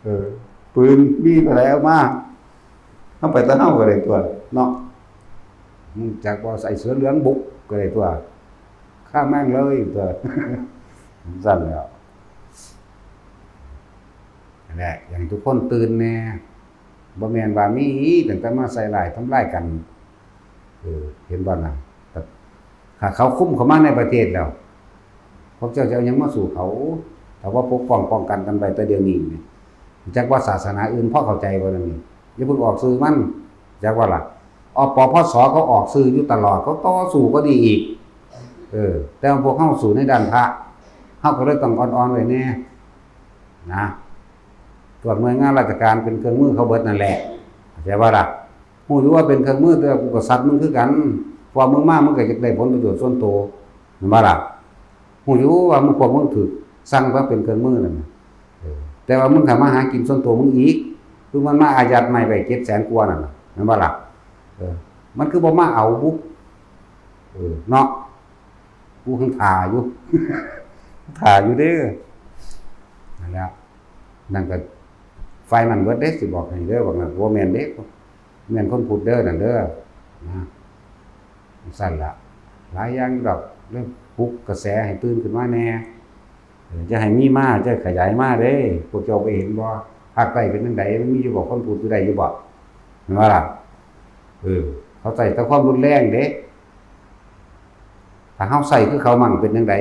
เออ ปืนมีเท่าใดเอามา เฮาไปแต่เฮาก็ได้ตั๊ว เนาะ อืม จักว่าใส่เสื้อเหลืองบุกก็ได้ตั๊ว ฆ่าแม่งเลยตั๊ว ซั่นแหล้ว นั่นแหละ อยากให้ทุกคนตื่นแหน่ บ่แม่นว่ามีตั้งแต่มาใส่ร้ายทำลายกัน เออ เห็นบ่นะ ถ้าเขาคุมเข้ามาในประเทศแล้ว พวกเจ้าจะเอาหยังมาสู้เขา ถ้าว่าปกป้องป้องกันกันไปแต่เดี๋ยวนี้นี่ จักว่าศาสนาอื่นพอเข้าใจบ่นั่นนี่ อย่าเพิ่งออกสื่อมัน จักว่าล่ะ อปปส เขาออกสื่ออยู่ตลอด เขาต่อสู้ก็ดีอีก เออ แต่ว่าพวกเฮาสู้ในด้านพระ เฮาก็เลยต้องอ่อนๆไว้แน่นะ พวกหน่วยงานราชการเป็นเครื่องมือเขาเบิดนั่นแหละ เข้าใจบ่ล่ะ ฮู้อยู่ว่าเป็นเครื่องมือ แต่กูก็สัตว์มึงคือกัน พอมึงมา มึงก็อยากได้ผลประโยชน์ส่วนตัว แม่นบ่ล่ะ ฮู้อยู่ว่ามึง พวกมึงถูกสั่งมาเป็นเครื่องมือนั่นน่ะ เออ แต่ว่ามึงถ้ามาหากินส่วนตัวมึงอีก คือมันมาอายัดไม้ไว้เจ็ดแสนกว่านั่นน่ะ แม่นบ่ล่ะ เออ มันคือบ่มาเอาบุ เออ เนาะ กูยังถ่าอยู่ ถ่าอยู่เด้อ นั่นแหละ นั่นก็ ไฟมันเบิดเด้ สิบอกให้เด้อ บอกนั่น บ่แม่นเด้ แม่นคนพุทธเด้อ นั่นเด้อ นะ ซั่นล่ะ หลายอย่างดอก เรื่องปลุกกระแสให้ตื่นขึ้นมาแน่ เออ จะให้มีมา จะขยายมาเด้ พวกเจ้าไปเห็นบ่ ภาคใต้เป็นจั่งใด มันมีอยู่บ่ คนพุทธอยู่ได้อยู่บ่ แม่นบ่ล่ะ เออ เขาใช้แต่ความรุนแรงเด้ ถ้าเฮาใช้คือเขามั่งเป็นจั่งใด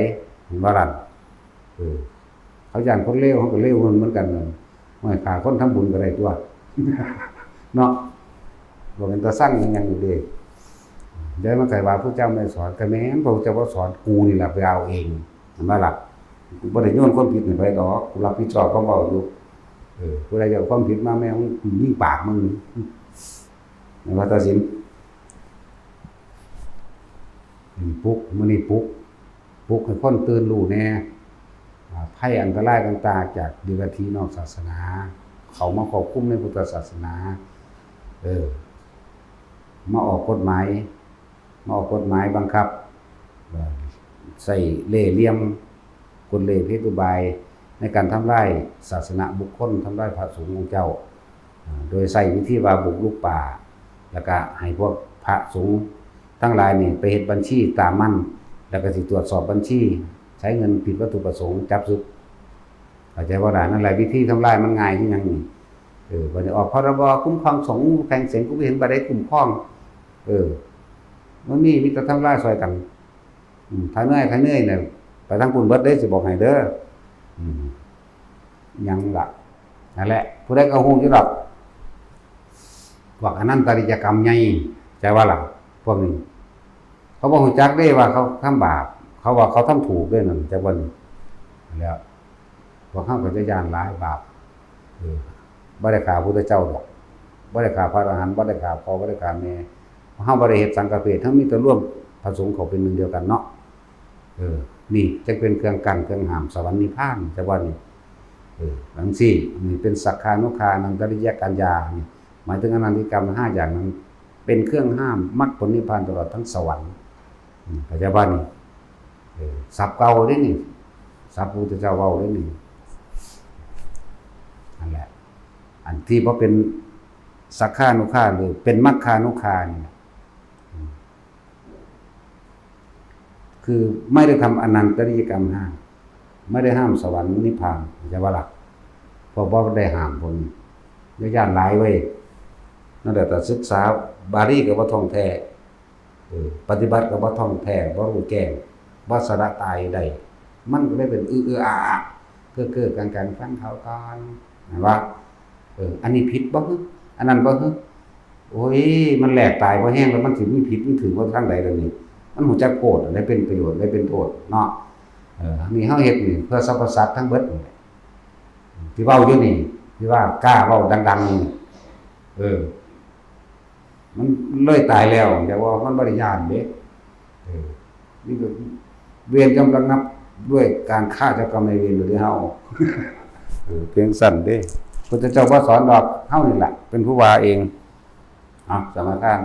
แม่นบ่ล่ะ เออ เขาย้านคนเลว เฮาก็เลวเหมือนกัน ห้วย ฆ่าคนทำบุญก็ได้ตัว เนาะ บ่เป็นตาซังอิหยังอยู่เด้ เดี๋ยวมันก็ว่าพระเจ้าไม่สอน ก็แม่นพระเจ้าบ่สอน กูนี่แหละไปเอาเอง แม่นบ่ล่ะ กูบ่ได้โยนความผิดให้ไผดอก กูรับผิดชอบความเว้าอยู่ เออ ผู้ใดจะเอาความผิดมา แม่งกูยิงปากมึง แม่นบ่ ตัดสิน อืม ปลุก มื้อนี้ปลุก ปลุกให้คนตื่นรู้แน่ อ่า ภัยอันตรายต่างๆ จากเดรัจฉีนอกศาสนา เข้ามาควบคุมในพุทธศาสนา เออ มาออกกฎหมาย มาออกกฎหมายบังคับ เอ่อ ใช้เล่ห์เหลี่ยม กลเล่ห์เพชฌุบาย ในการทำลายศาสนบุคคล ทำลายพระสงฆ์องค์เจ้า อ่า โดยใช้วิธีว่าบุกรุกป่า แล้วก็ให้พวกพระสงฆ์ทั้งหลายนี่ไปเฮ็ดบัญชีตามมัน แล้วก็สิตรวจสอบบัญชี ใช้เงินผิดวัตถุประสงค์ จับสึก เข้าใจบ่ล่ะ นั่นแหละวิธีทำลายมันง่ายคือหยังนี่ เออ บัดนี้ออก พรบ คุ้มครองสงฆ์ แข่งเสียง กูบ่เห็นบ่ได้คุ้มครอง เออ มันมี มีแต่ทำลายซอยกัน อืม ถ้าเหนื่อย ถ้าเหนื่อยเนี่ย ไปทางพุ้นเบิดเด้ สิบอกให้เด้อ อืม หยังล่ะ นั่นแหละ ผู้ใดก็ฮู้อยู่ดอก พวกอนันตริยกรรมใหญ่ ใจว่าล่ะ พวกนี้ เขาบ่ฮู้จักเด้ว่าเขาทำบาป เขาว่าเขาทำถูกเด้นั่น จักวันนี้ แล้ว พวกเขาก็จะย้านหลายบาป เออ บ่ได้ฆ่าพุทธเจ้าดอก บ่ได้ฆ่าพระอรหันต์ บ่ได้ฆ่าพ่อ บ่ได้ฆ่าแม่ เฮาบ่ได้เฮ็ดสังฆเพศ เฮามีแต่รวมพระสงฆ์เข้าเป็นหนึ่งเดียวกันเนาะ เออ นี่จักเป็นเครื่องกั้นเครื่องห้ามสวรรค์นิพพาน จักว่านี่ เออ จั่งซี้ นี่เป็นสักขานุคานันตริยกัญญา นี่ หมายถึงอนันตริยกรรมห้าอย่างนั้น เป็นเครื่องห้ามมรรคผลนิพพานตลอดทั้งสวรรค์ อืม เข้าใจบ่นี่ เออ ศัพท์เก่าเด้นี่ ศัพท์พระพุทธเจ้าเว้าเด้นี่ นั่นแหละ อันที่บ่เป็นสักขานุคาหรือเป็นมัคคานุคานี่นะ อืม คือไม่ได้ทำอนันตริยกรรมห้า ไม่ได้ห้ามสวรรค์นิพพาน เข้าใจบ่ล่ะ พวกบ่ได้ห้ามพวกนี้ อย่าย้านหลายเว้ย นั่นแหละ แต่ศึกษาบาลีก็บ่ท่องแท้ เออ ปฏิบัติก็บ่ท่องแท้ บ่รู้แจ้ง บ่สละตายได้ มันก็เลยเป็นอื้อๆอาๆ เก้อๆกังๆ ฟังเขาก่อน เห็นบ่ เออ อันนี้ผิดบ่ฮึ อันนั้นบ่ฮึ โอ้ย มันแหลกตายบ่แฮงแล้ว มันสิมีผิดมีถูกว่าทางใดล่ะนี่ มันฮู้จักโทษ อันใดเป็นประโยชน์ อันใดเป็นโทษเนาะ เออ อันนี้เฮาเฮ็ดนี่เพื่อสรรพสัตว์ทั้งเบิดนี่แหละ ที่เว้าอยู่นี่ ที่ว่ากล้าเว้าดังๆนี่ เออ มันเลยตายแล้ว แต่ว่ามันบ่ได้ย้านเด้ เออ นี่ก็เวรย่อมระงับด้วยการฆ่าเจ้ากรรมนายเวรอยู่ที่เฮา เออ เพียงสั้นเด้ พุทธเจ้าบ่สอนดอก เฮานี่แหละ เป็นผู้ว่าเอง เอา สมาทาน